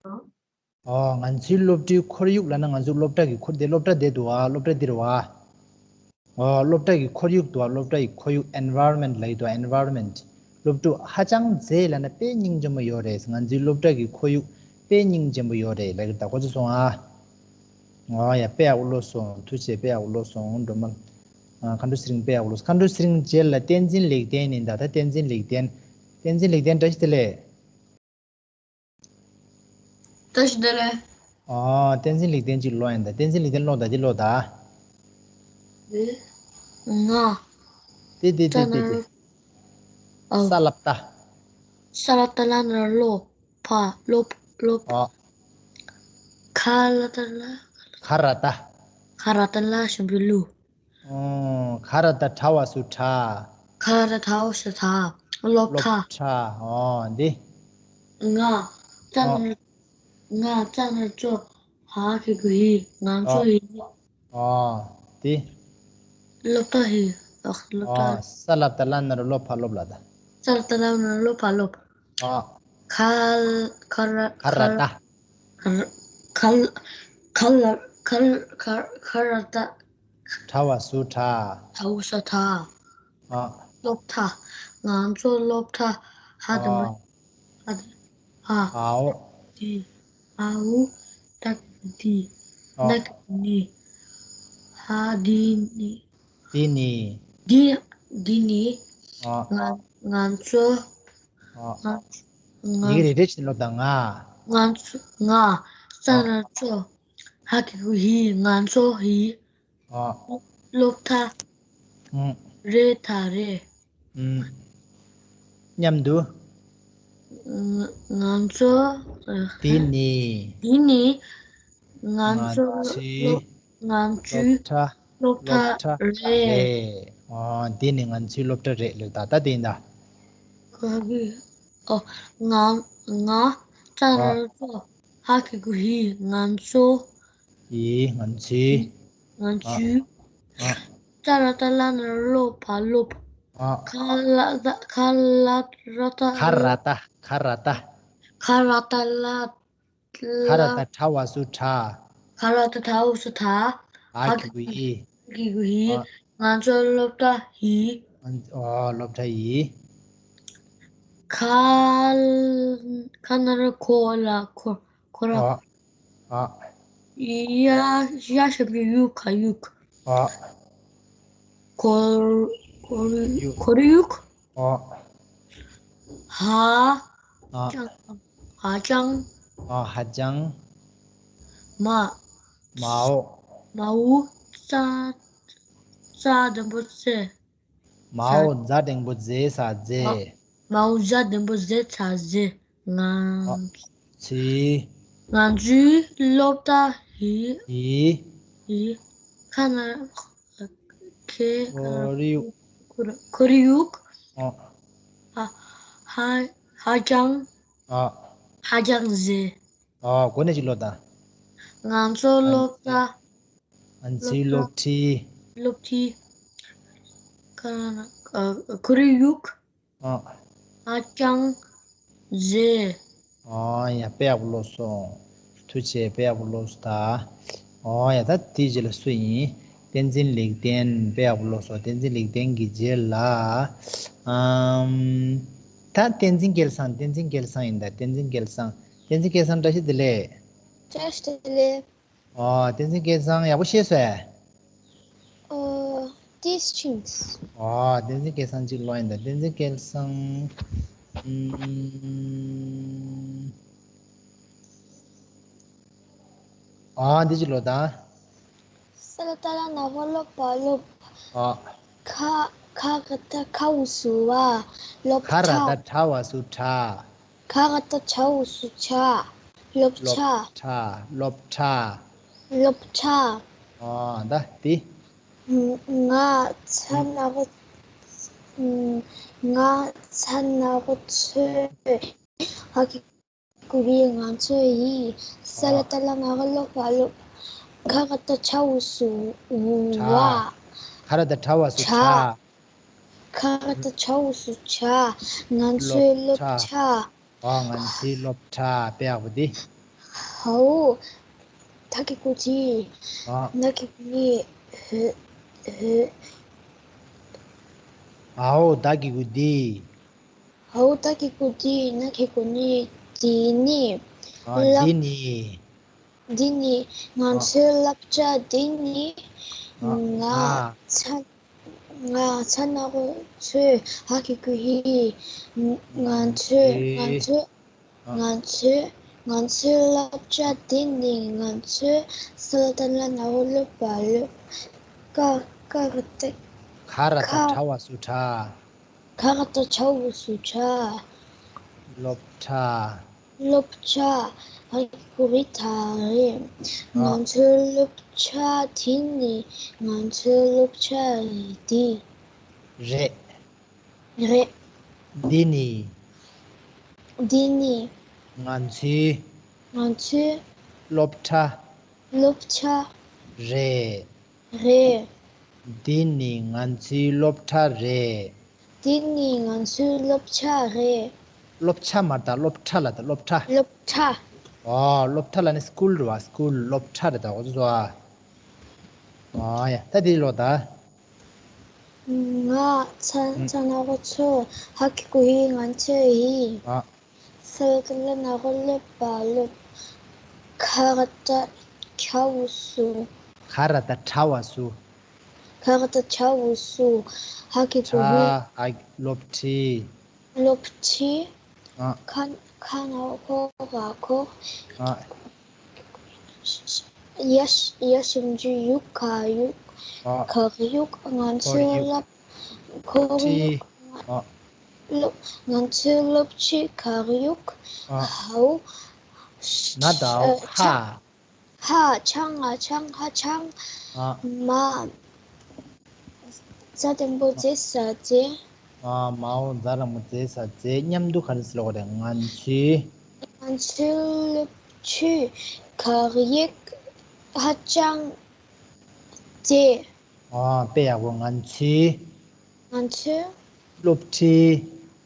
ཨ། ཨ། ང་ཚོའི་སློབ་གྲྭའི་ཁོར་ཡུག་ལབ་ན་ང་ཚོའི་སློབ་གྲྭ་གི་ཁོར། དེ་སློབ་གྲྭ་དེ་འདུག་ཨ། སློབ་གྲྭ་འདི་རེད་བ། ཨ། སློབ་གྲྭ་གི་ཁོར་ཡུག་འདུག་ཨ། སློབ་གྲྭ་ཡི་ཁོར་ཡུག་environment ལབ་ཀྱི་འདུག་ཨ། environment སློབ་ཕྲུག་ཧ་ཅང་མཛེས་ལབ་ན་དཔེ་སྙིང་རྗེ་མོ་ཡོད་རེད། ང་ཚོའི་སློབ་གྲྭ་གི་ཁོར་ཡུག་དཔེ་སྙིང་རྗེ་མོ་ཡོད་རེད་ལབ་ཀྱི་འདུག་གོ། ཚོ་སོང་ཨ། ཨ་ཡ། དཔེ་ཡག་པོ་ཀློག་སོང་། ཐུགས་རྗེ་ཆེ། དཔེ་ཡག་པོ་ཀློག་སོང་། སྒྲོལ་མ། ཨ། མཁའ་འགྲོ་ཚེ་རིང་དཔེ་ཡག་པོ་ཀློག་སོང་། མཁའ་འགྲོ་ཚེ་རིང་རྗེས་ལ་བསྟན་འཛིན་ལེགས་ལྡན་ཡིན་ད། ད་བསྟན་འཛིན་ལེགས་ལྡན། བསྟན་འཛིན་ལེགས་ལྡན་བཀྲ་ཤིས་བདེ་ལེགས། བཀྲ་ཤིས་བདེ་ལེགས། ཨ། བསྟན་འཛིན་ལེགས་ལྡན་གཅིག་ཀློག་ཡིན་ད། བསྟན་འཛིན་ལེགས་ལྡན་ཀློག་ད། འདི་ཀློག་ད། ཨེ། ང་། དེ་དེ་དེ་དེ་དེ། ཨ། ས་ལ་ཏ། ས་ལ་ཏ་ལ་ན་རོ་ལོ། ཕ། སློབ། སློབ། ཨ། ཁ་ལ་ཏ་ལ། ཁ་ར་ཏ། ཁ་ར་ཏ་ལ་ཞབས་ཀྱུ་ལུ། ཨོ། ཁ་ར་ཏ་ཁྲ་བ་སུ་ཁྲ། ཁ་ར་ཏ་ཁྲ་བ་སུ་ཁྲ། སློབ་ཁྲ། སློབ་ཁྲ། ཨོ་འདི། ང་། ཙ་ན་རོ། ང་། ཙ་ན་རོ་ཙོ། ཧ་གི་གུ་ཧི། ང་ཚོ་ཧི། ཨོ་འདི། སློབ་གྲྭ་ཧི། ཨ། སློབ་གྲྭ། ཨོ། ས་ལ་ཏ་ལ་ན་རོ་སློ་ཕ་སློབ་ལ་ད། ས་ལ་ཏ་ལ་ན་རོ་སློ་ཕ་སློབ། ཨོ། ཁ། ཁ་ར། ཁ་ར་ཏ། ཁ་ར། ཁ་ལ། ཁ་ལ། ཁ་ལ། ཁ་ར་ཏ། ཁྲ་བ་སུ་ཁྲ། ཁྲ་བ་སུ་ཁྲ། ཨ། སློབ་གྲྭ། ང་ཚོ་སློབ་གྲྭ། ཧ་དང་པོ། ཨ། ཧ་དང་། ཧ། ཨའོ། དི། ཨའུ། ད་གི་གུ་དི། ཨ། ན་གི་གུ་ནི། ཧ་དི་ནི། དི་ནི། དི། དི་ནི། ཨ། ང་། ང་ཚོ། ཨ། ང་། ང་། ཡི་གེ་རེ་རེ་བཞིན་སློབ་དང་ང་། ང་ཚོ། ང་། ཙ་ན་རོ་ཙོ། ཧ་གི་གུ་ཧི། ང་ཚོ་ཧི། ཨ། སློབ་གྲྭ། ཨུམ། རེད་ད་རེད། ཨུམ། མཉམ་དུ། ང་། ང་ཚོ། དེ་ནི། དེ་ནི། ང་ཚོ། ང་ཚོའི། སློབ། ང་ཚོའི། སློབ་གྲྭ། སློབ་གྲྭ། སློབ་གྲྭ་རེད། རེད། ཨོ། དེ་ནི་ང་ཚོའི་སློབ་གྲྭ་རེད་ལབ་ད། ད་དེ་ཡིན་ད། ག་གི། ཨོ། ང་། ང་། ཙ་ན་རོ་ཙོ། ཧ་གི་གུ་ཧི། ང་ཚོ། ཡི། ང་ཚོའི། ང་ཚོའི། ཨ། ཙ་ལ་ཏ་ལ་ན་རོ་སློ་ཕ་སློབ། ཨ། ཁ་ལ་ཏ། ཁ་ལ་ར་ཏ། ཁ་ར་ཏ། ཁ་ར་ཏ། ཁ་ར་ཏ་ལ། ཁ་ར་ཏ་ཁྲ་བ་སུ་ཁྲ། ཁ་ར་ཏ་ཁྲ་བ་སུ་ཁྲ། ཧ་གི་གུ་ཧི། ཧ་གི་གུ་ཧི། ཨ། ང་ཚོ་སློབ་གྲྭ་ཧི། ཨོ། སློབ་གྲྭ་ཧི། ཁ། ཁ་ན་རོ་ཁོ་ལ་ཁོ། ཁོ་ར། ཨ། ཨ། ཡ། ཡ་ཞབས་ཀྱུ་ཡུ། ཁ་ཡུག། ཨ། ཁོར། ཁོར་ཡུག། ཁོར་ཡུག། ཨ། ཧ། ཨ། ཅང་། ཧ་ཅང་། ཨ། ཧ་ཅང་། མ། མའོ། མའོ། ཙ། ཙ་འགྲེང་བུ་ཙེ། མའོ་ཛ་འགྲེང་བུ་ཛེ་ས་ཛེ། མའོ་ཛ་འགྲེང་བུ་ཛེ་ཚ་ཛེ། ང་། ཚི། ང་ཚོའི་སློབ་གྲྭ་ཡི། ཡི། ཡི། ཁ་ན། ཁེ། ཁོར་ཡུག། ཁོར། ཁོར་ཡུག། ཨ། ཧ། ཧ། ཧ་ཅང་། ཨ། ཧ་ཅང་ཟེར། ཨ། གོ་གནས་ཅིག་ལོ་ད། ང་ཚོ་སློབ་གྲྭ། ང་ཚོའི་སློབ་ཁྲིད། སློབ་ཁྲིད། ཁ་ན། ཨ། ཁོར་ཡུག། ཨ། ཧ་ཅང་། ཟེར། ཨོ་ཡ། དཔེ་ཡག་པོ་ཀློག་སོང་། ཐུགས་རྗེ་ཆེ། དཔེ་ཡག་པོ་ཀློག་སོང་ད། ཨོ་ཡ། ད་དེའི་རྗེས་ལ་སུ་ཡིན། བསྟན་འཛིན་ལེགས་ལྡན། དཔེ་ཡག་པོ་ཀློག་སོང་། བསྟན་འཛིན་ལེགས་ལྡན་གྱི་རྗེས་ལ། ཨམ། ད་བསྟན་འཛིན་སྐལ་བཟང་། བསྟན་འཛིན་སྐལ་བཟང་ཡིན་ད། བསྟན་འཛིན་སྐལ་བཟང་། བསྟན་འཛིན་སྐལ་བཟང་བཀྲ་ཤིས་བདེ་ལེགས། བཀྲ་ཤིས་བདེ་ལེགས། ཨོ། བསྟན་འཛིན་སྐལ་བཟང་ཡག་པོ་ཤེས་སོང་ཨེ། ཨོ། ཏིས་ཆིངས། ཨོ། བསྟན་འཛིན་སྐལ་བཟང་གཅིག་ཀློག་ཡིན་ད། བསྟན་འཛིན་སྐལ་བཟང་། ཨུམ། ཨོ། འདི་གཅིག་ཀློག་དང་། ས་ལ་ཏ་ལ་ན་རོ་སློ་ཕ་སློབ། ཨོ། ཁ། ཁ་ག་ཏ་ཁྲ་འུ་སུ་བ། སློབ་ཁ་ར་ཏ་ཁྲ། ཁྲ་བ་སུ་ཁྲ། ཁ་ག་ཏ་ཁྲ་འུ་སུ་ཁྲ། སློབ་ཁྲ། སློབ་ཁྲ། སློབ་ཁྲ། ཨ། ད་དེ། ང་ཚ་ན་རོ། ང་ཚ་ན་རོ་ཚོ། ཧ་གི་གུ་རི་ང་ཚོ་ཡིས། ས་ལ་ཏ་ལ་ན་རོ་སློ་ཕ་སློབ། ཁ་ག་ཏ་ཁྲ་འུ་སུ་འུ་བ། ཁ་ར་ཏ་ཁྲ་བ་སུ་ཁྲ། ཁ་ག་ཏ་ཁྲ་འུ་སུ་ཁྲ། ང་ཚོའི་སློབ་ཁྲ། ཨ། ང་ཚོའི་སློབ་ཁྲ། དཔེ་ཡག་པོ་འདི། ཧའོ། ད་གི་གུ་ཅི། ཨ། ན་གི་གུ་ནི། ཧེ། ཧེ། ཨའོ། ད་གི་གུ་འདི། ཧའོ། ད་གི་གུ་འདི། ན་གི་གུ་ནི། འདི་ནི། ཨ། འདི་ནི། འདི་ནི་ང་ཚོའི་སློབ་གྲྭ། འདི་ནི་ང་ཚ། ང་ཚ་ན་རོ་ཚོའི། ཧ་གི་གུ་ཧི། ང་ཚོའི། ང་ཚོའི། ང་ཚོའི། ང་ཚོའི་སློབ་གྲྭ། འདི་ནི་ང་ཚོའི། ས་ལ་ཏ་ལ་ན་རོ་སློ་ཕ་སློབ། ཀ། ཀ་ག་ཏ། ཁ་ར་ཏ་ཁྲ་བ་སུ་ཁྲ། ཁ་ག་ཏ་ཁྲ་འུ་སུ་ཁྲ། སློབ་ཁྲ། སློབ་གྲྭ་ཨ་ཁུ་རི་ཐ་རེད། ཨ། ང་ཚོའི་སློབ་གྲྭ་དེ་ནི་ང་ཚོའི་སློབ་གྲྭ་རེད། རེད། རེད། འདི་ནི། འདི་ནི། ང་ཚོའི། ང་ཚོའི། སློབ་གྲྭ། སློབ་གྲྭ། རེད། རེད། འདི་ནི་ང་ཚོའི་སློབ་གྲྭ་རེད། འདི་ནི་ང་ཚོའི་སློབ་གྲྭ་རེད། སློབ་གྲྭ་མ་རེད་ད། སློབ་གྲྭ་ལ་ད། སློབ་གྲྭ། སློབ་གྲྭ། ཨོ། སློབ་གྲྭ་ལ་ནི་སི་ཀུལ་རེད་བ། སི་ཀུལ། སློབ་གྲྭ་རེད་ད། འོ་ཙོ་ཙོ་ཨ། ཨོ་ཡ། ད་འདི་ཀློག་ད། ང་ཚ་ཚ་ན་གོ་ཚོ་ཧ་གི་གུ་ཧི་ང་ཚོ་ཧི། ཨ། ས་ལ་ཏ་ལ་ན་རོ་ལོ་ཕ་ལོ། ག་ར་ཏ་གྲ་འུ་སུ། ག་ར་ཏ་གྲ་བ་སུ། ག་ར་ཏ་གྲ་འུ་སུ། ཧ་གི་གུ་ཧི། གྲ། ཨ། སློབ་ཁྲིད། སློབ་ཁྲིད། ཨ། ཁ་ཁ་ན་ཁོ་ར་ཁོ། ཨ། ཡ་ཡ་ཞབས་ཀྱུ་ཡུ་ག་ཡུག་ཨ། ག་ཡུག་ང་ཚོའི་ཁོར་ཡུག་སློབ། ཁོར་ཡུག་ཨ། སློབ། ང་ཚོའི་སློབ་ཁྲིད་ག་ཡུག་ཨ། ཧའོ། ན་དའོ། ཨ། ཧ། ཧ་ཅང་ང་ཅང་ཧ་ཅང་ཨ། མ། ཛ་དང་པོ་ཛེ་ས་ཛེ། ཨ། མའོ་ཛ་དང་པོ་ཛེ་ས་ཛེ། མཉམ་དུ་ག་རེ་ཟེར་ལབ་དགོས་རེད། ང་ཚོའི། ང་ཚོའི་སློབ་ཁྲིད་ག་ཡུག་ཧ་ཅང་མཛེས། ཨ། དཔེ་ཡག་པོ། ང་ཚོའི། ང་ཚོའི། སློབ་ཁྲིད།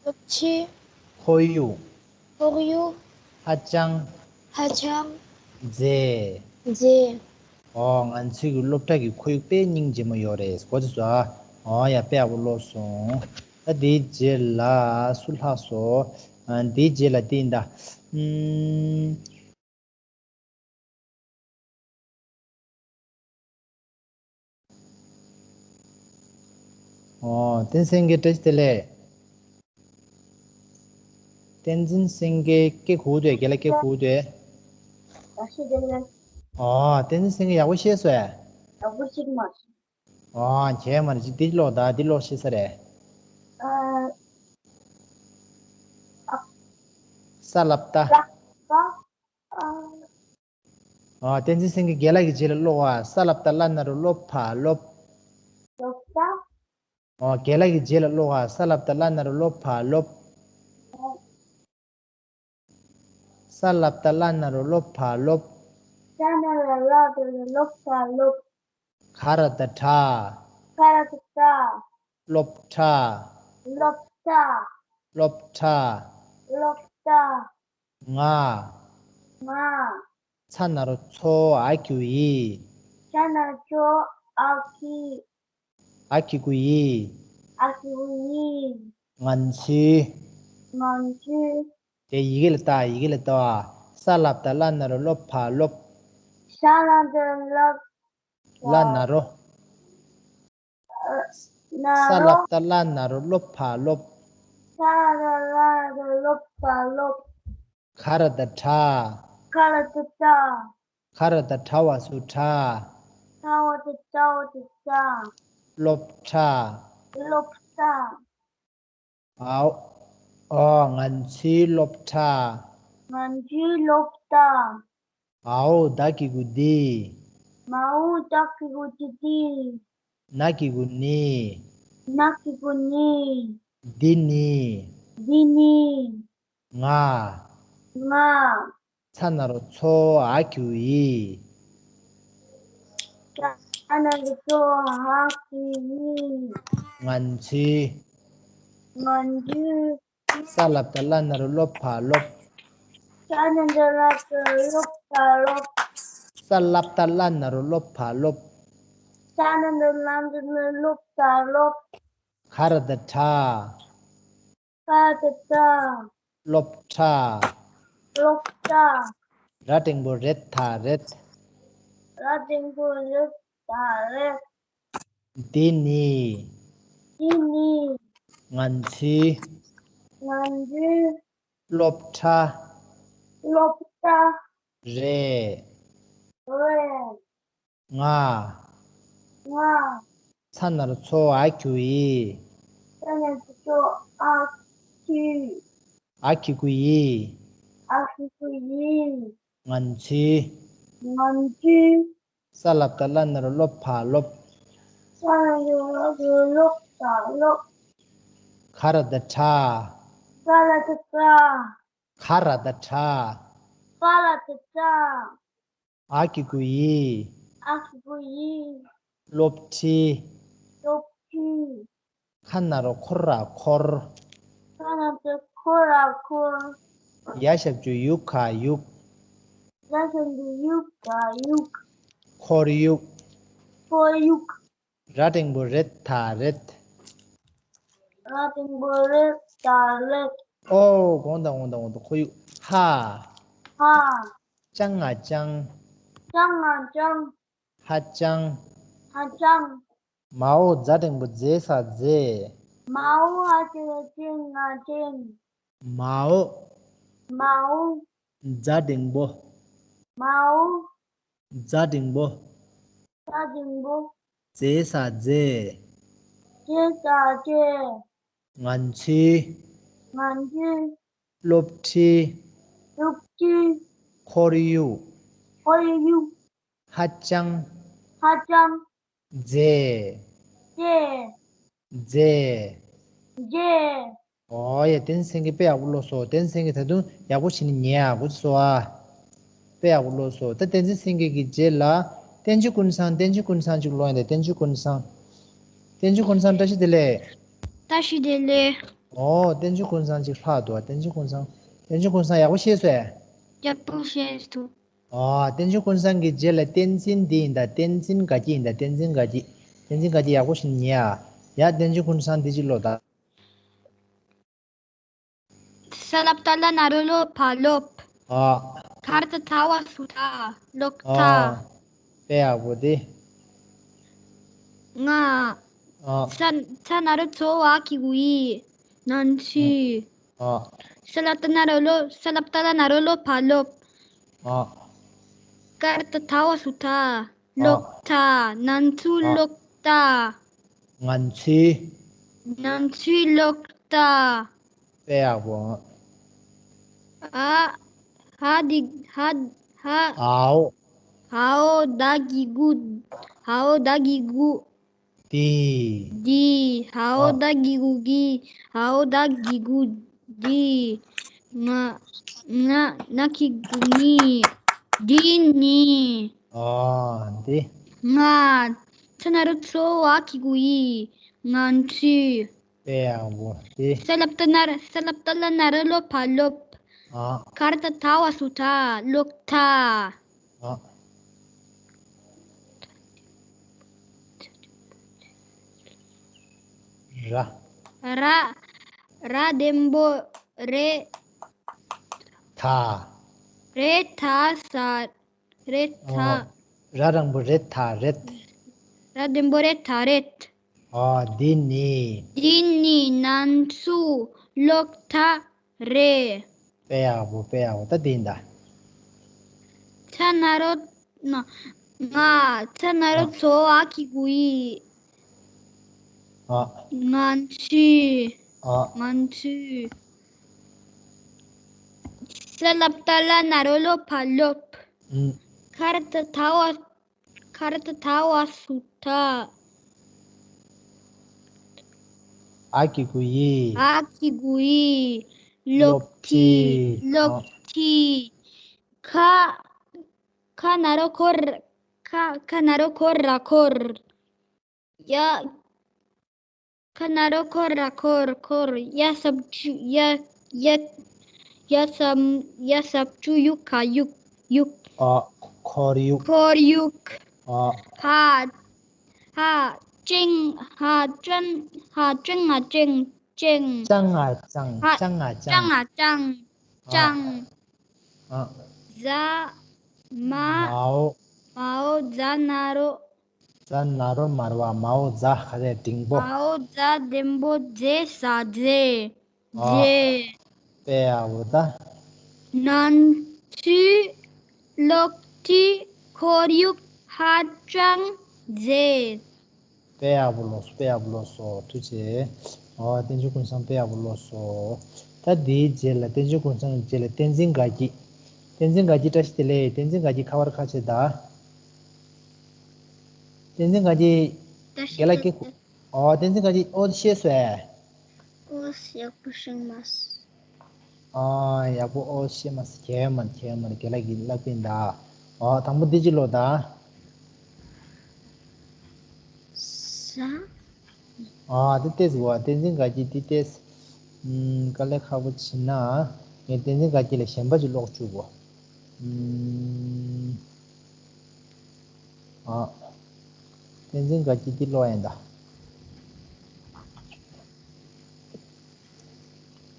སློབ་ཁྲིད། ཁོར་ཡུག་ཁོར་ཡུག་ཧ་ཅང་། ཧ་ཅང་། མཛེས། མཛེས། ཨོ། ང་ཚོའི་གི་སློབ་གྲྭ་གི་ཁོར་ཡུག་དཔེ་སྙིང་རྗེ་མོ་ཡོད་རེད། གོ་ཚོད་སོང་ཨ། ཨོ་ཡ། དཔེ་ཡག་པོ་ཀློག་སོང་། ད་དེའི་རྗེས་ལ་སུ་ལྷག་སོང་། ཨ། དེའི་རྗེས་ལ་དེ་ཡིན་ད། ཨུམ། ཨོ། བསྟན་འཛིན་སེང་གེ་བཀྲ་ཤིས་བདེ་ལེགས། བསྟན་འཛིན་སེང་གེ་སྐད་གོ་འདུག་རྒན་ལགས་སྐད་གོ་འདུག་བཀྲ་ཤིས་བདེ་ལེགས། ཨོ། བསྟན་འཛིན་སེང་གེ་ཡག་པོ་ཤེས་སོང་ཨེ། ཡག་པོ་ཤེས་མ་སོང་། ཨོ། བྱས་མ་རེད། འདི་ཀློག་ད། འདི་ཀློག་ཤེས་ས་རེད། ཨ། ཨ། ས་ལབ་ད། ས། ཨ། ཨ། བསྟན་འཛིན་སེང་གེ་རྒན་ལགས་ཀྱི་རྗེས་ལ་ཀློག་ཨ། ས་ལབ་ད་བླ་ན་རོ་ལོ་ཕ་ལོབ། ལོབ་ད། ཨ། རྒན་ལགས་ཀྱི་རྗེས་ལ་ཀློག་ཨ། ས་ལབ་ད་བླ་ན་རོ་ལོ་ཕ་ལོབ། ལོབ། ས་ལབ་ད་བླ་ན་རོ་ལོ་ཕ་ལོབ། ས་ན་ར་ལ་ད་ལོ་ཕ་ལོབ། ག་ར་ད་གྲ། ག་ར་ད་གྲ། སློབ་གྲྭ། སློབ་གྲྭ། སློབ་གྲྭ། སློབ་གྲྭ། ང་། ང་། ཚ་ན་རོ་ཚོ་ཨ་གི་གུ་འི། ཚ་ན་རོ་ཚོ་ཨ་གི། ཨ་གི་གུ་འི། ཨ་གི་གུ་འི། ང་ཚོའི། ང་ཚོའི། དེ་ཡི་གེ་ལ་ལྟ། ཡི་གེ་ལ་ལྟ་བ། ས་ལབ་ད་བླ་ན་རོ་ལོ་ཕ་ལོབ། ས་ལབ་ད་ལོ། བླ་ན་རོ། ན་ས་རོ། ལབ་ད་བླ་ན་རོ་ལོ་ཕ་ལོབ། ས་ལབ་ད་བླ་ན་རོ་ལོ་ཕ་ལོབ། ག་ར་ད་གྲ། ག་ར་ད་གྲ། ག་ར་ད་གྲ་བ་སུ་གྲ། གྲ་བ་ད་གྲ་བ་ད་གྲ། སློབ་གྲྭ། སློབ་གྲྭ། ཨའོ། ཨོ། ང་ཚོའི་སློབ་གྲྭ། ང་ཚོའི་སློབ་གྲྭ། མའོ་ད་གི་གུ་འདི། མའོ་ད་གི་གུ་འདི་འདི། ན་གི་གུ་ནི། ན་གི་གུ་ནི། འདི་ནི། འདི་ནི། ང་། ང་། ཚ་ན་རོ་ཚོ་ཨ་གི་གུ་འི། ཚ་ན་རོ་ཚོ་ཨ་གི་གུ་འི། ང་ཚོའི། ང་ཚོའི། ས་ལབ་ད་བླ་ན་རོ་ལོ་ཕ་ལོབ། ས་ན་རོ་ལ་ད་ལོ་ཕ་ལོབ། ས་ལབ་ད་བླ་ན་རོ་ལོ་ཕ་ལོབ། ས་ན་རོ་ལ་ད་ལོ་ཕ་ལོབ། ག་ར་ད་གྲ། ག་ར་ད་གྲ། སློབ་གྲྭ། སློབ་གྲྭ། ར་འགྲེང་བུ་རེད་ད་རེད། ར་འགྲེང་བུ་རེད་ད་རེད། འདི་ནི། འདི་ནི། ང་ཚོའི། ང་ཚོའི། སློབ་གྲྭ། སློབ་གྲྭ། རེད། རེད། ང་། ང་། ཚ་ན་རོ་ཚོ་ཨ་གི་གུ་འི། ཚ་ན་རོ་ཚོ་ཨ་གི། ཨ་གི་གུ་འི། ཨ་ཁུ་ཁུ་ཡིན། ང་ཚོའི། ང་ཚོའི། ས་ལ་བཏགས་སླ་ན་རོ་སློ་ཕ་སློབ། ས་ལ་བཏགས་སླ་ན་རོ་སློ་ཕ་སློབ། ག་ར་བཏགས་གྲ། ག་ར་བཏགས་གྲ། ག་ར་བཏགས་གྲ། ག་ར་བཏགས་གྲ། ཨ་གི་གུ་ཨི། ཨ་གི་གུ་ཨི། སློབ་ཁྲིད། སློབ་ཁྲིད། ཁ་ན་རོ་ཁོ་ར་འཁོར། ཁ་ན་རོ་ཁོ་ར་འཁོར། ཡ་ཞབས་ཀྱུ་ཡུ་ག་ཡུག། ཡ་ཞབས་ཀྱུ་ཡུ་ག་ཡུག། ཁོར་ཡུག། ཁོར་ཡུག། ར་འགྲེང་བུ་རེ་ད་རེད། ར་འགྲེང་བུ་རེ་ད་རེད། ཨོ། དགོངས་དག་དགོངས་དག་དགོངས་དག་ཁོར་ཡུག་ཧ། ཧ། ཅང་ང་ཅང་། ཅང་ང་ཅང་། ཧ་ཅང་། ཧ་ཅང་། མའོ་ཛ་འགྲེང་བུ་ཛེ་ས་ཛེ། མའོ་ཧ་ཅང་ཅན་ང་ཅན། མའོ། མའོ། ཛ་འགྲེང་བུ། མའོ། ཛ་འགྲེང་བུ། ཛ་འགྲེང་བུ། ཛེ་ས་ཛེ། ཛེ་ས་ཛེ། ང་ཚོའི། ང་ཚོའི། སློབ་ཁྲིད། སློབ་ཁྲིད། ཁོར་ཡུག་ཁོར་ཡུག་ཧ་ཅང་། ཧ་ཅང་། མཛེས། མཛེས། མཛེས། མཛེས། ཨོ་ཡ། བསྟན་འཛིན་སེང་གེ་དཔེ་ཡག་པོ་ཀློག་སོང་། བསྟན་འཛིན་སེང་གེ་ད་དུང་ཡག་པོ་བྱས་ནས་ཉན་ཨ། གོ་སོང་ཨ། དཔེ་ཡག་པོ་ཀློག་སོང་། ད་བསྟན་འཛིན་སེང་གེ་གི་རྗེས་ལ་བསྟན་འཛིན་ཀུན་བཟང་། བསྟན་འཛིན་ཀུན་བཟང་ཅིག་ཀློག་ཡིན་ད། བསྟན་འཛིན་ཀུན་བཟང་། བསྟན་འཛིན་ཀུན་བཟང་བཀྲ་ཤིས་བདེ་ལེགས། བཀྲ་ཤིས་བདེ་ལེགས། ཨོ། བསྟན་འཛིན་ཀུན་བཟང་ཅིག་ལྷག་འདུག་ཨ། བསྟན་འཛིན་ཀུན་བཟང་། བསྟན་འཛིན་ཀུན་བཟང་ཡག་པོ་ཤེས་སོང་ཨེ། ཡག་པོ་ཤེས་སོང་། ཨ། བསྟན་འཛིན་ཀུན་བཟང་གི་རྗེས་ལ་བསྟན་འཛིན་འདི་ཡིན་ད། བསྟན་འཛིན་དགའ་སྐྱིད་ཡིན་ད། བསྟན་འཛིན་དགའ་སྐྱིད། བསྟན་འཛིན་དགའ་སྐྱིད་ཡག་པོ་ཞིག་ཉན་ཨ། ཡ། བསྟན་འཛིན་ཀུན་བཟང་འདི་ཅིག་ཀློག་ད། ས་ལ་བཏགས་སླ་ན་རོ་སློ་ཕ་སློབ། ཨ། ག་ར་བཏགས་གྲ་བ་སུ་གྲ། སློབ་གྲྭ། ཨ། དཔེ་ཡག་པོ་འདི། ང་། ཨ། ཚ་ཚ་ན་རོ་ཚོ་ཨ་གི་གུ་ཨི། ང་ཚོའི། ཨ། ས་ལ་བཏགས་སླ་ན་རོ་སློ། ས་ལ་བཏགས་སླ་ན་རོ་སློ་ཕ་སློབ། ཨ། ག་ར་བཏགས་གྲ་བ་སུ་གྲ། སློབ་གྲྭ། ང་ཚོའི་སློབ་གྲྭ། ང་ཚོའི། ང་ཚོའི་སློབ་གྲྭ། དཔེ་ཡག་པོ། ཨ། ཧ་འདི། ཧ། ཧ། ཧའོ། ཧའོ་ད་གི་གུ། ཧའོ་ད་གི་གུ། འདི། འདི། ཧའོ་ད་གི་གུ་གི། ཧའོ་ད་གི་གུ་འདི། ང་། ང་། ན་གི་གུ་ནི། འདི་ནི། ཨ། འདི། ང་། ཚ་ན་རོ་ཚོ་ཨ་གི་གུ་ཨི། ང་ཚོའི། དཔེ་ཡག་པོ་འདི། ས་ལ་བཏགས་སླ་ན་རོ། ས་ལ་བཏགས་སླ་ན་རོ་སློ་ཕ་སློབ། ཨ། ག་ར་བཏགས་གྲ་བ་སུ་གྲ། སློབ་གྲྭ། ཨ། ར། ར། ར་འགྲེང་བུ་རེ། ད། རེ་ད་ས། རེ་ད། ཨ། ར་འགྲེང་བུ་རེ་ད་རེད། ར་འགྲེང་བུ་རེ་ད་རེད། ཨ། འདི་ནི། འདི་ནི་ང་ཚོའི་སློབ་གྲྭ་རེད། དཔེ་ཡག་པོ། དཔེ་ཡག་པོ། ད་འདི་ཡིན་ད། ཚ་ན་རོ། ང་། ང་། ཚ་ན་རོ་ཨ། ཚོ་ཨ་གི་གུ་ཨི། ཨ། ང་ཚོའི། ཨ། ང་ཚོའི། ས་ལ་བཏགས་སླ་ན་རོ་སློ་ཕ་སློབ། ཨུམ། ག་ར་བཏགས་གྲ་བ། ག་ར་བཏགས་གྲ་བ་སུ་གྲ། ཨ་གི་གུ་ཨི། ཨ་གི་གུ་ཨི། སློབ་ཁྲིད། སློབ་ཁྲིད། སློབ་ཨ། ཁྲིད། ཁ། ཁ་ན་རོ་ཁོ་ར། ཁ། ཁ་ན་རོ་ཁོ་ར་ཁོར། ཡ། ཁ་ན་རོ་ཁོ་ར་ཁོར། ཁོར། ཡ་ཞབས་ཀྱུ། ཡ། ཡ། ཡ་ཞབས། ཡ་ཞབས་ཀྱུ་ཡུ་ག་ཡུག། ཡུག་ཨ། ཁོར་ཡུག་ཁོར་ཡུག་ཨ། ཧ། ཧ་ཅང་། ཧ་ཅང་། ཧ་ཅང་ང་ཅང་། ཅང་། ཅང་ང་ཅང་། ཧ། ཅང་ང་ཅང་། ཅང་ང་ཅང་། ཨ། ཅང་། ཨ། ཟ། མ། མའོ། མའོ་ཛ་ན་རོ། ཛ་ན་རོ་དམར་བ། མའོ་ཛ་ག་ར་འགྲེང་བུ། མའོ་ཛ་འགྲེང་བུ་ཛེ་ས་ཛེ། ཨ། ཛེ། དཔེ་ཡག་པོ་ད། ང་ཚོའི་སློབ་ཁྲིད་ཁོར་ཡུག་ཧ་ཅང་མཛེས། དཔེ་ཡག་པོ་ཀློག་སོང་། དཔེ་ཡག་པོ་ཀློག་སོང་། ཐུགས་རྗེ་ཆེ། ཨོ། བསྟན་འཛིན་ཀུན་བཟང་དཔེ་ཡག་པོ་ཀློག་སོང་། ད་དེའི་རྗེས་ལ་བསྟན་འཛིན་ཀུན་བཟང་གི་རྗེས་ལ་བསྟན་འཛིན་དགའ་སྐྱིད། བསྟན་འཛིན་དགའ་སྐྱིད་བཀྲ་ཤིས་བདེ་ལེགས། བསྟན་འཛིན་དགའ་སྐྱིད་ཁ་པར་ཁ་ཕྱེ་ད། བསྟན་འཛིན་དགའ་སྐྱིད། བཀྲ་ཤིས་རྒན་ལགས་བདེ་ལེགས། ཀྱིས། ཨོ། བསྟན་འཛིན་དགའ་སྐྱིད་ཨོ་ཤེས་སོང་ཨེ། ཨོ་ཡག་པོ་ཤེས་མ་སོང་། ཨ། ཡག་པོ་ཨོ་ཤེས་མ་སོང་། ཁྱད་མ་ཁྱད་མ་རྒན་ལགས་ཀྱིས་ལབ་པིན་ད། ཨོ། དང་པོ་འདི་གཅིག་ཀློག་ད། ས། ཨ། འདི་ཏོག་ཙམ་བ། བསྟན་འཛིན་དགའ་སྐྱིད་འདི་ཏོག་ཙམ། ཨམ། དཀའ་ལས་ཁག་པོ་བྱེད་ན། ངས་བསྟན་འཛིན་དགའ་སྐྱིད་ལ་གཞན་པ་ཅིག་ཀློག་བཅུག་གོ། ཨམ། ཨ། བསྟན་འཛིན་དགའ་སྐྱིད་འདི་ཀློག་ཡིན་ད།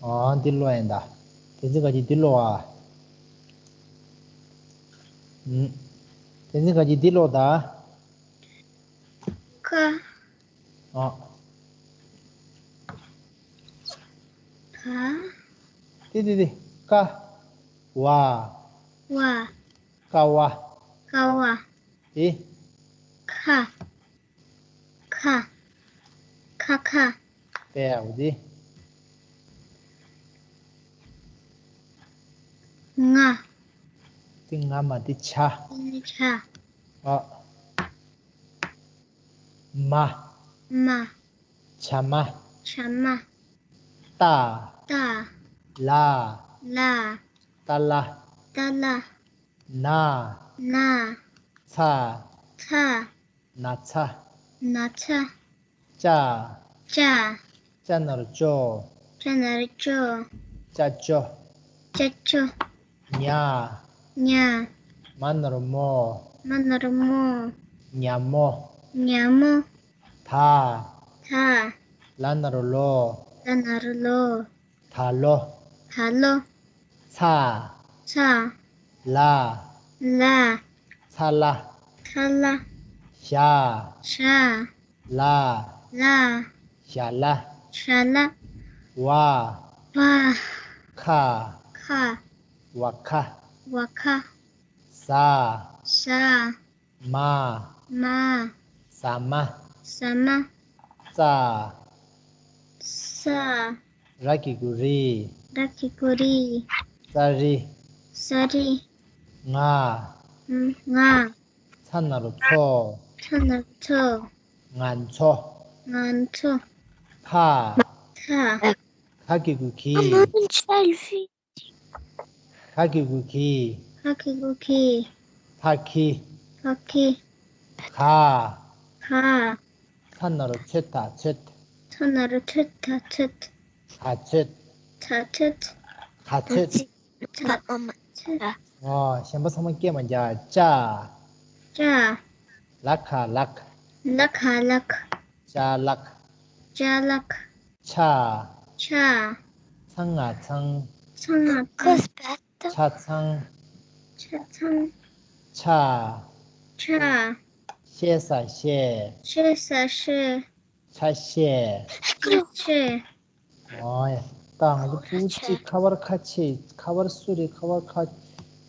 ཨ། འདི་ཀློག་ཡིན་ད། བསྟན་འཛིན་དགའ་སྐྱིད་འདི་ཀློག་ཨ། ཨམ། བསྟན་འཛིན་དགའ་སྐྱིད་འདི་ཀློག་ད། ཀ། ཨ། ག། ཏི་ཏི་ཏི། ཀ། བ། བ། ཀ་བ། ཀ་བ། ཏི། ཁ། ཁ། ཁ་ཁ། དཔེ་ཡག་པོ་འདི། ང་། འདི་ང་མ་འདི་ཆ། འདི་ཆ། ཨ། མ། མ། བྱ་མ། བྱ་མ། ཏ། ཏ། ལ། ལ། ཏ་ལ། ཏ་ལ། ན། ན། ཚ། ཚ། ན་ཚ། ན་ཚ། ཅ། ཅ། ཅ་ན་རོ་ཅོ། ཅ་ན་རོ་ཅོ། ཅ་ཅོ། ཅ་ཅོ། ཉ། ཉ། མ་ན་རོ་མོ། མ་ན་རོ་མོ། ཉ་མོ། ཉ་མོ། ད། ད། ལ་ན་རོ་ལོ། ལ་ན་རོ་ལོ། ད་ལོ། ད་ལོ། ཚ། ཚ། ལ། ལ། ཚ་ལ། ཚ་ལ། ཞ། ཞ། ལ། ལ། ཞ་ལ། ཞ་ལ། བ། བ། ཁ། ཁ། བ་ཁ། བ་ཁ། ཟ། ཟ། མ། མ། ཟ་མ། ཟ་མ། ཙ། ཙ། ར་གི་གུ་རི། ར་གི་གུ་རི། ཙ་རི། ཙ་རི། ང་། ང་། ཚ་ན་རོ་ཚོ། ཚ་ན་རོ་ཚོ། ང་ཚོ། ང་ཚོ། ཕ། ཕ། ག་གི་གུ་གི། ག་གི་གུ་གི། ག་གི་གུ་གི། ཕ་ཁི། ཕ་ཁི། ག། ག། ཚ་ན་རོ་ཚོད་ད་ཚོད། ཚ་ན་རོ་ཚོད་ད་ཚོད། ག་ཚོད། ག་ཚོད། ག་ཚོད། ག་ཚོད། ཨོ། གཞན་པ་ཚང་མ་སྐད་མ་རྒྱག་ཅ། ཅ། ལ་ཁ་ལགས། ལ་ཁ་ལགས། ཅ་ལགས། ཅ་ལགས། ཆ། ཆ། ཚ་ང་ཚང་། ཚ་ང་ཚང་། ཆ་ཚང་། ཆ་ཚང་། ཆ། ཆ། ཤེ་ས་ཤེ། ཤེ་ས་ཤེ། ཆ་ཤེ། ཆ་ཤེ། ཨོ་ཡ། ད་ང་ཚོ་ཕྲུ་གུ་གཅིག་ཁ་པར་ཁ་ཕྱེ། ཁ་པར་སུ་རེད། ཁ་པར་ཁ་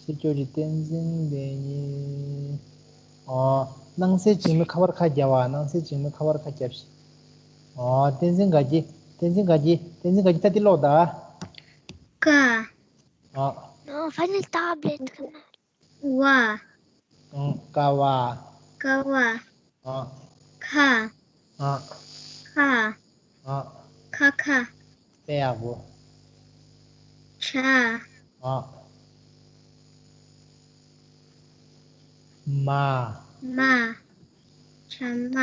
ཕྱེ་སྐྱོ་རི་བསྟན་འཛིན་ལེགས་ཉེས། ཨོ། སྣང་གསལ་འཇིགས་མེད་ཁ་པར་ཁ་རྒྱབ་པ། སྣང་གསལ་འཇིགས་མེད་ཁ་པར་ཁ་རྒྱབ་ཤིག་ཨོ། བསྟན་འཛིན་དགའ་སྐྱིད། བསྟན་འཛིན་དགའ་སྐྱིད། བསྟན་འཛིན་དགའ་སྐྱིད་ད་འདི་ཀློག་ད། ཀ། ཨོ། ཨོ། ཕ་ནི་ཏབ་ལེཊ་ག་ན། བ། ཨོ། ཀ་བ། ཀ་བ། ཨོ། ཁ། ཨོ། ཁ། ཨོ། ཁ་ཁ། དཔེ་ཡག་པོ། ཇ། ཨོ། མ། མ། ཇ་མ།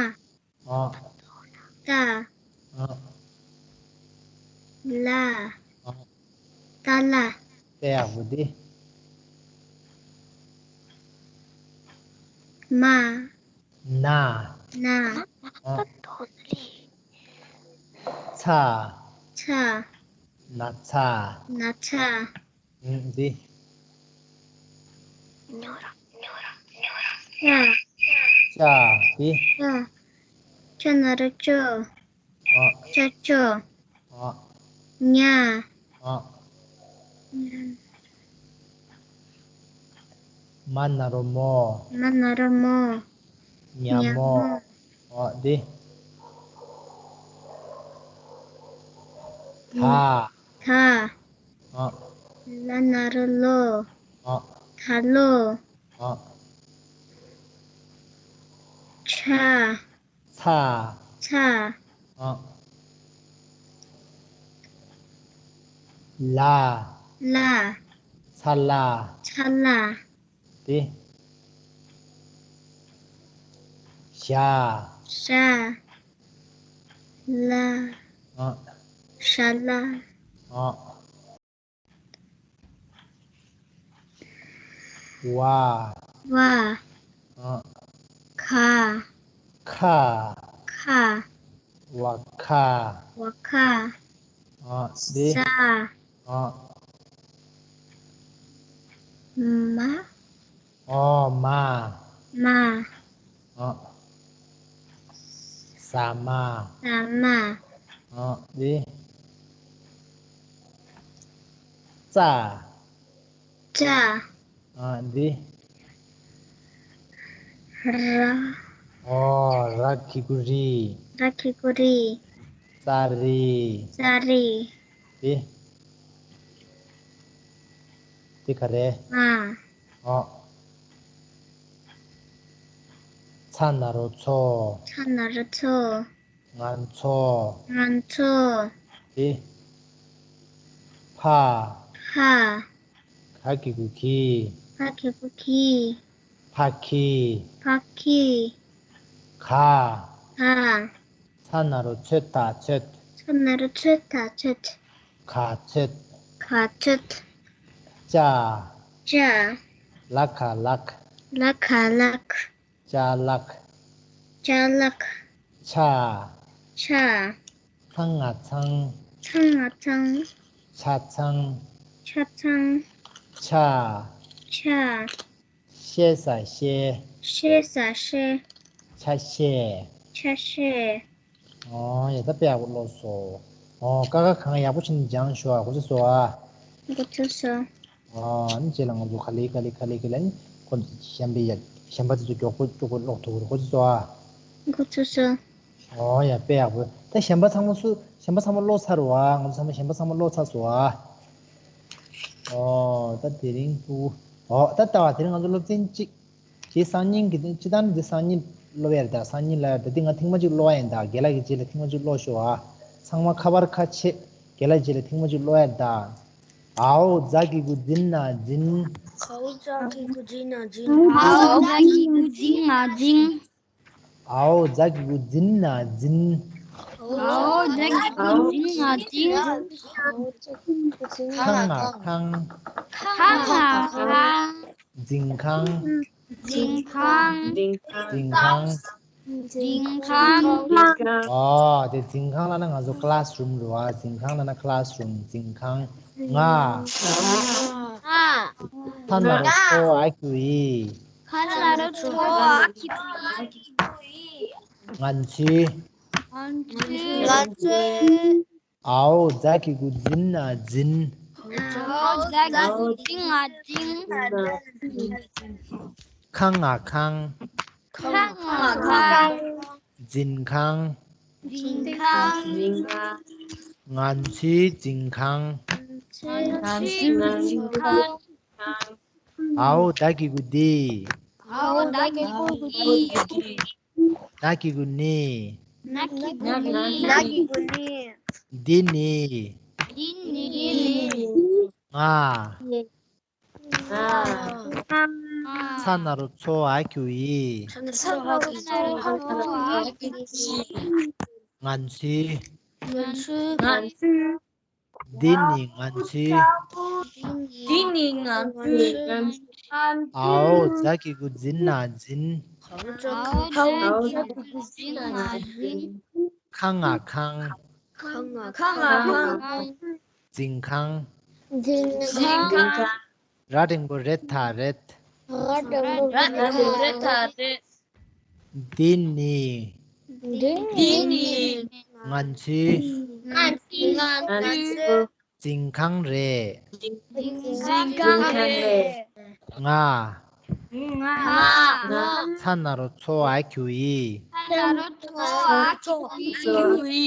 ཨོ། ཏ། ཨོ། ལ། ཨོ། ཏ་ལ། དཔེ་ཡག་པོ་འདི། མ། ན། ན། ཨོ། ཚ། ཚ། ན་ཚ། ན་ཚ། ཨུམ། འདི། ཉོ་ར། ཉོ་ར། ཉོ་ར། ཉོ་ར། ཅ། ཅ། འདི། ཅ། ཅ་ན་རོ་ཅོ། ཨ། ཅ་ཅོ། ཨ། ཉ། ཨ། མ་ན་རོ་མོ། མ་ན་རོ་མོ། ཉ་མོ། ཉ་མོ། ཨ། འདི། ད། ད། ཨ། ལ་ན་རོ་ལོ། ཨ། ད་ལོ། ཨ། ཆ། ཚ། ཚ། ཨ། ལ། ལ། ཚ་ལ། ཚ་ལ། དེ། ཞ། ཞ། ལ། ཨ། ཞ་ལ། ཨ། ཝ། ཝ། ཨ། ཁ། ཁ། ཁ། ཝ་ཁ། ཝ་ཁ། ཨ། དེ། ས། ཨ། མ། ཨོ། མ། མ། ཨ། ཟ་མ། ཟ་མ། ཨ། དེ། ཙ། ཙ། ཨ། དེ། ར། ཨོ། ར་གི་གུ་རི། ར་གི་གུ་རི། ཙ་རི། ཙ་རི། དེ། དེ་ག་རེ། ང་། ཨོ། ཚ་ན་རོ་ཚོ། ཚ་ན་རོ་ཚོ། ང་ཚོ། ང་ཚོ། དེ། ཕ། ཕ། ག་གི་གུ་གི། ག་གི་གུ་གི། ཕ་ཁི། ཕ་ཁི། ག། ག། ཚ་ན་རོ་ཚོད་ད་ཚོད། ཚ་ན་རོ་ཚོད་ད་ཚོད། ག་ཚོད། ག་ཚོད། ཅ། ཅ། ལ་ག་ལགས། ལ་ག་ལགས། ཅ་ལག་ཅ་ལག་ཆ། ཆ། ཚང་ང་ཚང་། ཚང་ང་ཚང་། ཆ་ཚང་། ཆ་ཚང་། ཆ། ཆ། ཤེ་ས་ཤེ། ཤེ་ས་ཤེ། ཆ་ཤེ། ཆ་ཤེ། ཨོ་ཡ། ད་དཔེ་ཡག་པོ་ཀློག་སོང་། ཨོ། ཀ་ཁ་གང་ཡག་པོ་བྱས་ནས་སྦྱངས་ཤོག་ཨ། གོ་ཚོད་སོང་ཨ། གོ་ཚོད་སོང་། ཨོ། ཨ་ནི་རྗེས་ལ་ང་ཚོ་ག་ལེ་ག་ལེ་ག་ལེ་ག་ལེ་ཨ་ནི་ཁོ་གཞན་པའི་ཡ་གཞན་པ་དེ་ཚོ་མགྱོགས་པོ་མགྱོགས་པོ་ཀློག་ཐུབ་ཀྱི་རེད། གོ་ཚོད་སོང་ཨ། གོ་ཚོད་སོང་། ཨོ་ཡ། དཔེ་ཡག་པོ། ད་གཞན་པ་ཚང་མ་སུ་གཞན་པ་ཚང་མ་ཀློག་ཚར་རེད་བ། ང་ཚོ་ཚང་མ་གཞན་པ་ཚང་མ་ཀློག་ཚར་སོང་ཨ། ཨོ། ད་དེ་རིང་ཕྲུ་གུ། ཨོ། ད་ལྟ་བ་དེ་རིང་ང་ཚོ་སློབ་ཚན་གཅིག་སྤྱིར་སང་ཉིན་གྱི་སྤྱིར་བཏང་འདི་སང་ཉིན་སློབ་ཡ་རེད་ད། སང་ཉིན་ལ་ད་འདི་ང་ཐེངས་མ་གཅིག་ཀློག་ཡ་ཡིན་ད། རྒན་ལགས་ཀྱི་རྗེས་ལ་ཐེངས་མ་གཅིག་ཀློག་ཤོག་ཨ། ཚང་མ་ཁ་པར་ཁ་ཕྱེ། རྒན་ལགས་རྗེས་ལ་ཐེངས་མ་གཅིག་ཀློག་ཡ་ཡིན་ད། ཨའོ་ཛ་གི་གུ་ཛིན་ན་ཛིན། ཨའོ་ཛ་གི་གུ་ཛིན་ན་ཛིན། ཨའོ་ཛ་གི་གུ་ཛིན་ན་ཛིན། ཨའོ་ཛ་གི་གུ་ཛིན་ན་ཛིན། ཨའོ་ཛ་གི་གུ་ཛིན་ན་ཛིན། ཁང་ང་ཁང་། ཁང་ང་ཁང་། འཛིན་ཁང་། འཛིན་ཁང་། འཛིན་ཁང་། འཛིན་ཁང་། ཨོ། དེ་འཛིན་ཁང་ལབ་ན་ང་ཚོ་ཀ་ལཱས་རུམ་རེད་བ། འཛིན་ཁང་ལབ་ན་ཀ་ལཱས་རུམ། འཛིན་ཁང་། ང་། ང་། ཐ་ན་རོ་ཚོ་ཨ་ཁྱུ་ཨི། ཁ་ན་རོ་ཚོ་ཨ་ཁྱུ་ཨི། ང་ཚོའི། ང་ཚོའི། ཨའོ་ཛ་གི་གུ་ཛིན་ན་ཛིན། ཨའོ་ཛ་གི་གུ་ཛིན་ན་ཛིན། ཁང་ང་ཁང་། ཁང་ང་ཁང་། འཛིན་ཁང་། འཛིན་ཁང་། ང་ཚོའི་འཛིན་ཁང་། ང་ཚོའི་འཛིན་ཁང་། ཨའོ་ད་གི་གུ་དི། ཨའོ་ད་གི་གུ་དི། ན་གི་གུ་ནི། ན་གི་གུ་ནི། ན་གི་གུ་ནི། འདི་ནི། འདི་ནི། ང་། ང་། ཚ་ན་རོ་ཚོ་ཨ་ཁྱུ་ཨི། ཚ་ན་རོ་ཚོ་ཨ་ཁྱུ་ཨི། ང་ཚོའི། ང་ཚོའི། འདི་ནི་ང་ཚོའི། འདི་ནི་ང་ཚོའི། ཨའོ་ཛ་གི་གུ་ཛིན་ན་ཛིན། ཨའོ་ཛ་གི་གུ་ཛིན་ན་ཛིན། ཁང་ང་ཁང་། ཁང་ང་ཁང་། འཛིན་ཁང་། འཛིན་ཁང་། ར་འགྲེང་བུ་རེ་ད་རེད། ར་འགྲེང་བུ་རེ་ད་རེད། འདི་ནི། འདི་ནི། ང་ཚོའི། ང་ཚོའི། འཛིན་ཁང་རེད། འཛིན་ཁང་རེད། ང་། ང་། ཚ་ན་རོ་ཚོ་ཨ་ཁྱུ་ཨི། ཚ་ན་རོ་ཚོ་ཨ་ཁྱུ་ཨི།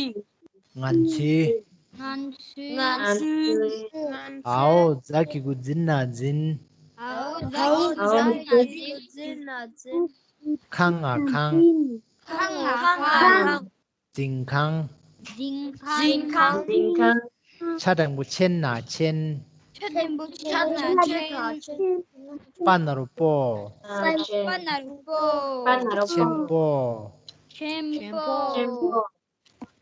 ང་ཚོའི། ང་ཚོའི། ང་ཚོའི། ཨའོ་ཛ་གི་གུ་ཛི་ན་འཛིན། ཨའོ་ཛ་གི་གུ་ཛི་ན་འཛིན། ཁང་ང་ཁང་། ཁང་ང་ཁང་། འཛིན་ཁང་། འཛིན་ཁང་། འཛིན་ཁང་། འཛིན་ཁང་། ཆ་འགྲེང་བུ་ཆེན་ན་ཆེན། ཆ་འགྲེང་བུ་ཆེན་ན་ཆེན། པ་ན་རོ་པོ། པ་ན་རོ་པོ། པ་ན་རོ་པོ། ཆེན་པོ། ཆེན་པོ། ཆེན་པོ།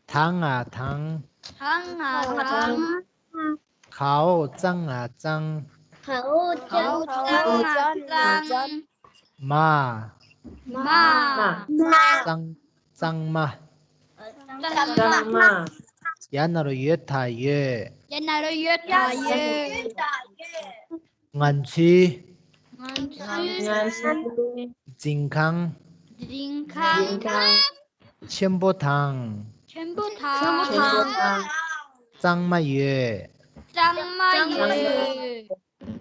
ད་ང་དང་། ད་ང་དང་། གའོ་ཙང་ང་གཙང་། གའོ་ཙང་ང་གཙང་། མ། མ། གཙང་། གཙང་མ། གཙང་མ། ཡ་ན་རོ་ཡོ་ད་ཡོད། ཡ་ན་རོ་ཡོ་ད་ཡོད། ང་ཚོའི། ང་ཚོའི། འཛིན་ཁང་། འཛིན་ཁང་། ཆེན་པོ་དང་། ཆེན་པོ་དང་། གཙང་མ་ཡོད། གཙང་མ་ཡོད།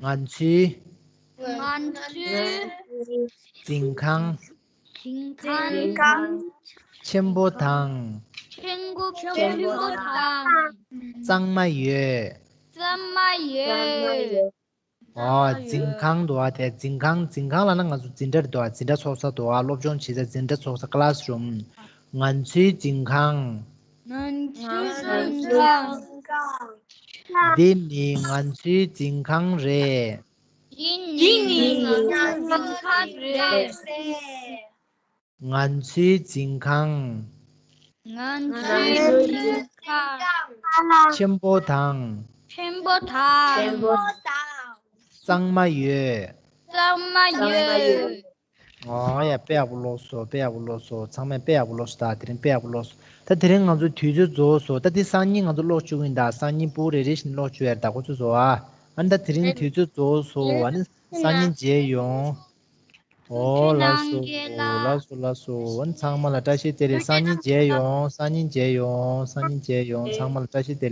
ང་ཚོའི། ང་ཚོའི། འཛིན་ཁང་། འཛིན་ཁང་། ཆེན་པོ་དང་། ཆེན་པོ་དང་། གཙང་མ་ཡོད། གཙང་མ་ཡོད། ཨོ། འཛིན་ཁང་འདུག་ཨ། དེ་འཛིན་ཁང་། འཛིན་ཁང་ལབ་ན་ང་ཚོ་འཛིན་གྲྭ་རེད་འདུག་ཨ། འཛིན་གྲྭ་ཚོགས་ས་འདུག་ཨ། སློབ་སྦྱོང་བྱེད་ས། འཛིན་གྲྭ་ཚོགས་ས། ཀ་ལཱ་སི་རུམ། ང་ཚོའི་འཛིན་ཁང་། ང་ཚོའི་འཛིན་ཁང་། འདི་ནི་ང་ཚོའི་འཛིན་ཁང་རེད། འདི་ནི་ང་ཚོའི་འཛིན་ཁང་རེད། ང་ཚོའི་འཛིན་ཁང་། ང་ཚོའི་འཛིན་ཁང་། ཆེན་པོ་དང་། ཆེན་པོ་དང་། གཙང་མ་ཡོད། གཙང་མ་ཡོད། ཨོ་ཡ། དཔེ་ཡག་པོ་ཀློག་སོང་། དཔེ་ཡག་པོ་ཀློག་སོང་། ཚང་མས་དཔེ་ཡག་པོ་ཀློག་སོང་། ད་དེ་རིང་དཔེ་ཡག་པོ་ཀློག་སོང་། ད་དེ་རིང་ང་ཚོ་དུས་ཚོད་རྫོགས་སོང་། ད་དེ་སང་ཉིན་ང་ཚོ་ཀློག་བཅུག་གི་ཡིན། ད་སང་ཉིན་ཕྲུ་གུ་རེ་རེ་བཞིན་ཀློག་བཅུག་ཡ་རེད། ད་ཁོ་ཚོ་བཟོ་ཨ། ཨ་ནི་ད་དེ་རིང་དུས་ཚོད་རྫོགས་སོང་། ཨ་ནི་སང་ཉིན་མཇལ་ཡོང་། ཨོ་ལགས་སོ། ལགས་སོ། ལགས་སོ། ཨ་ནི་ཚང་མ་ལ་བཀྲ་ཤིས་བདེ་ལེགས། སང་ཉིན་མཇལ་ཡོང་། སང་ཉིན་མཇལ་ཡོང་། སང་ཉིན་མཇལ་ཡོང་། ཚང་མ་ལ་བཀྲ་ཤིས་བདེ་ལེགས།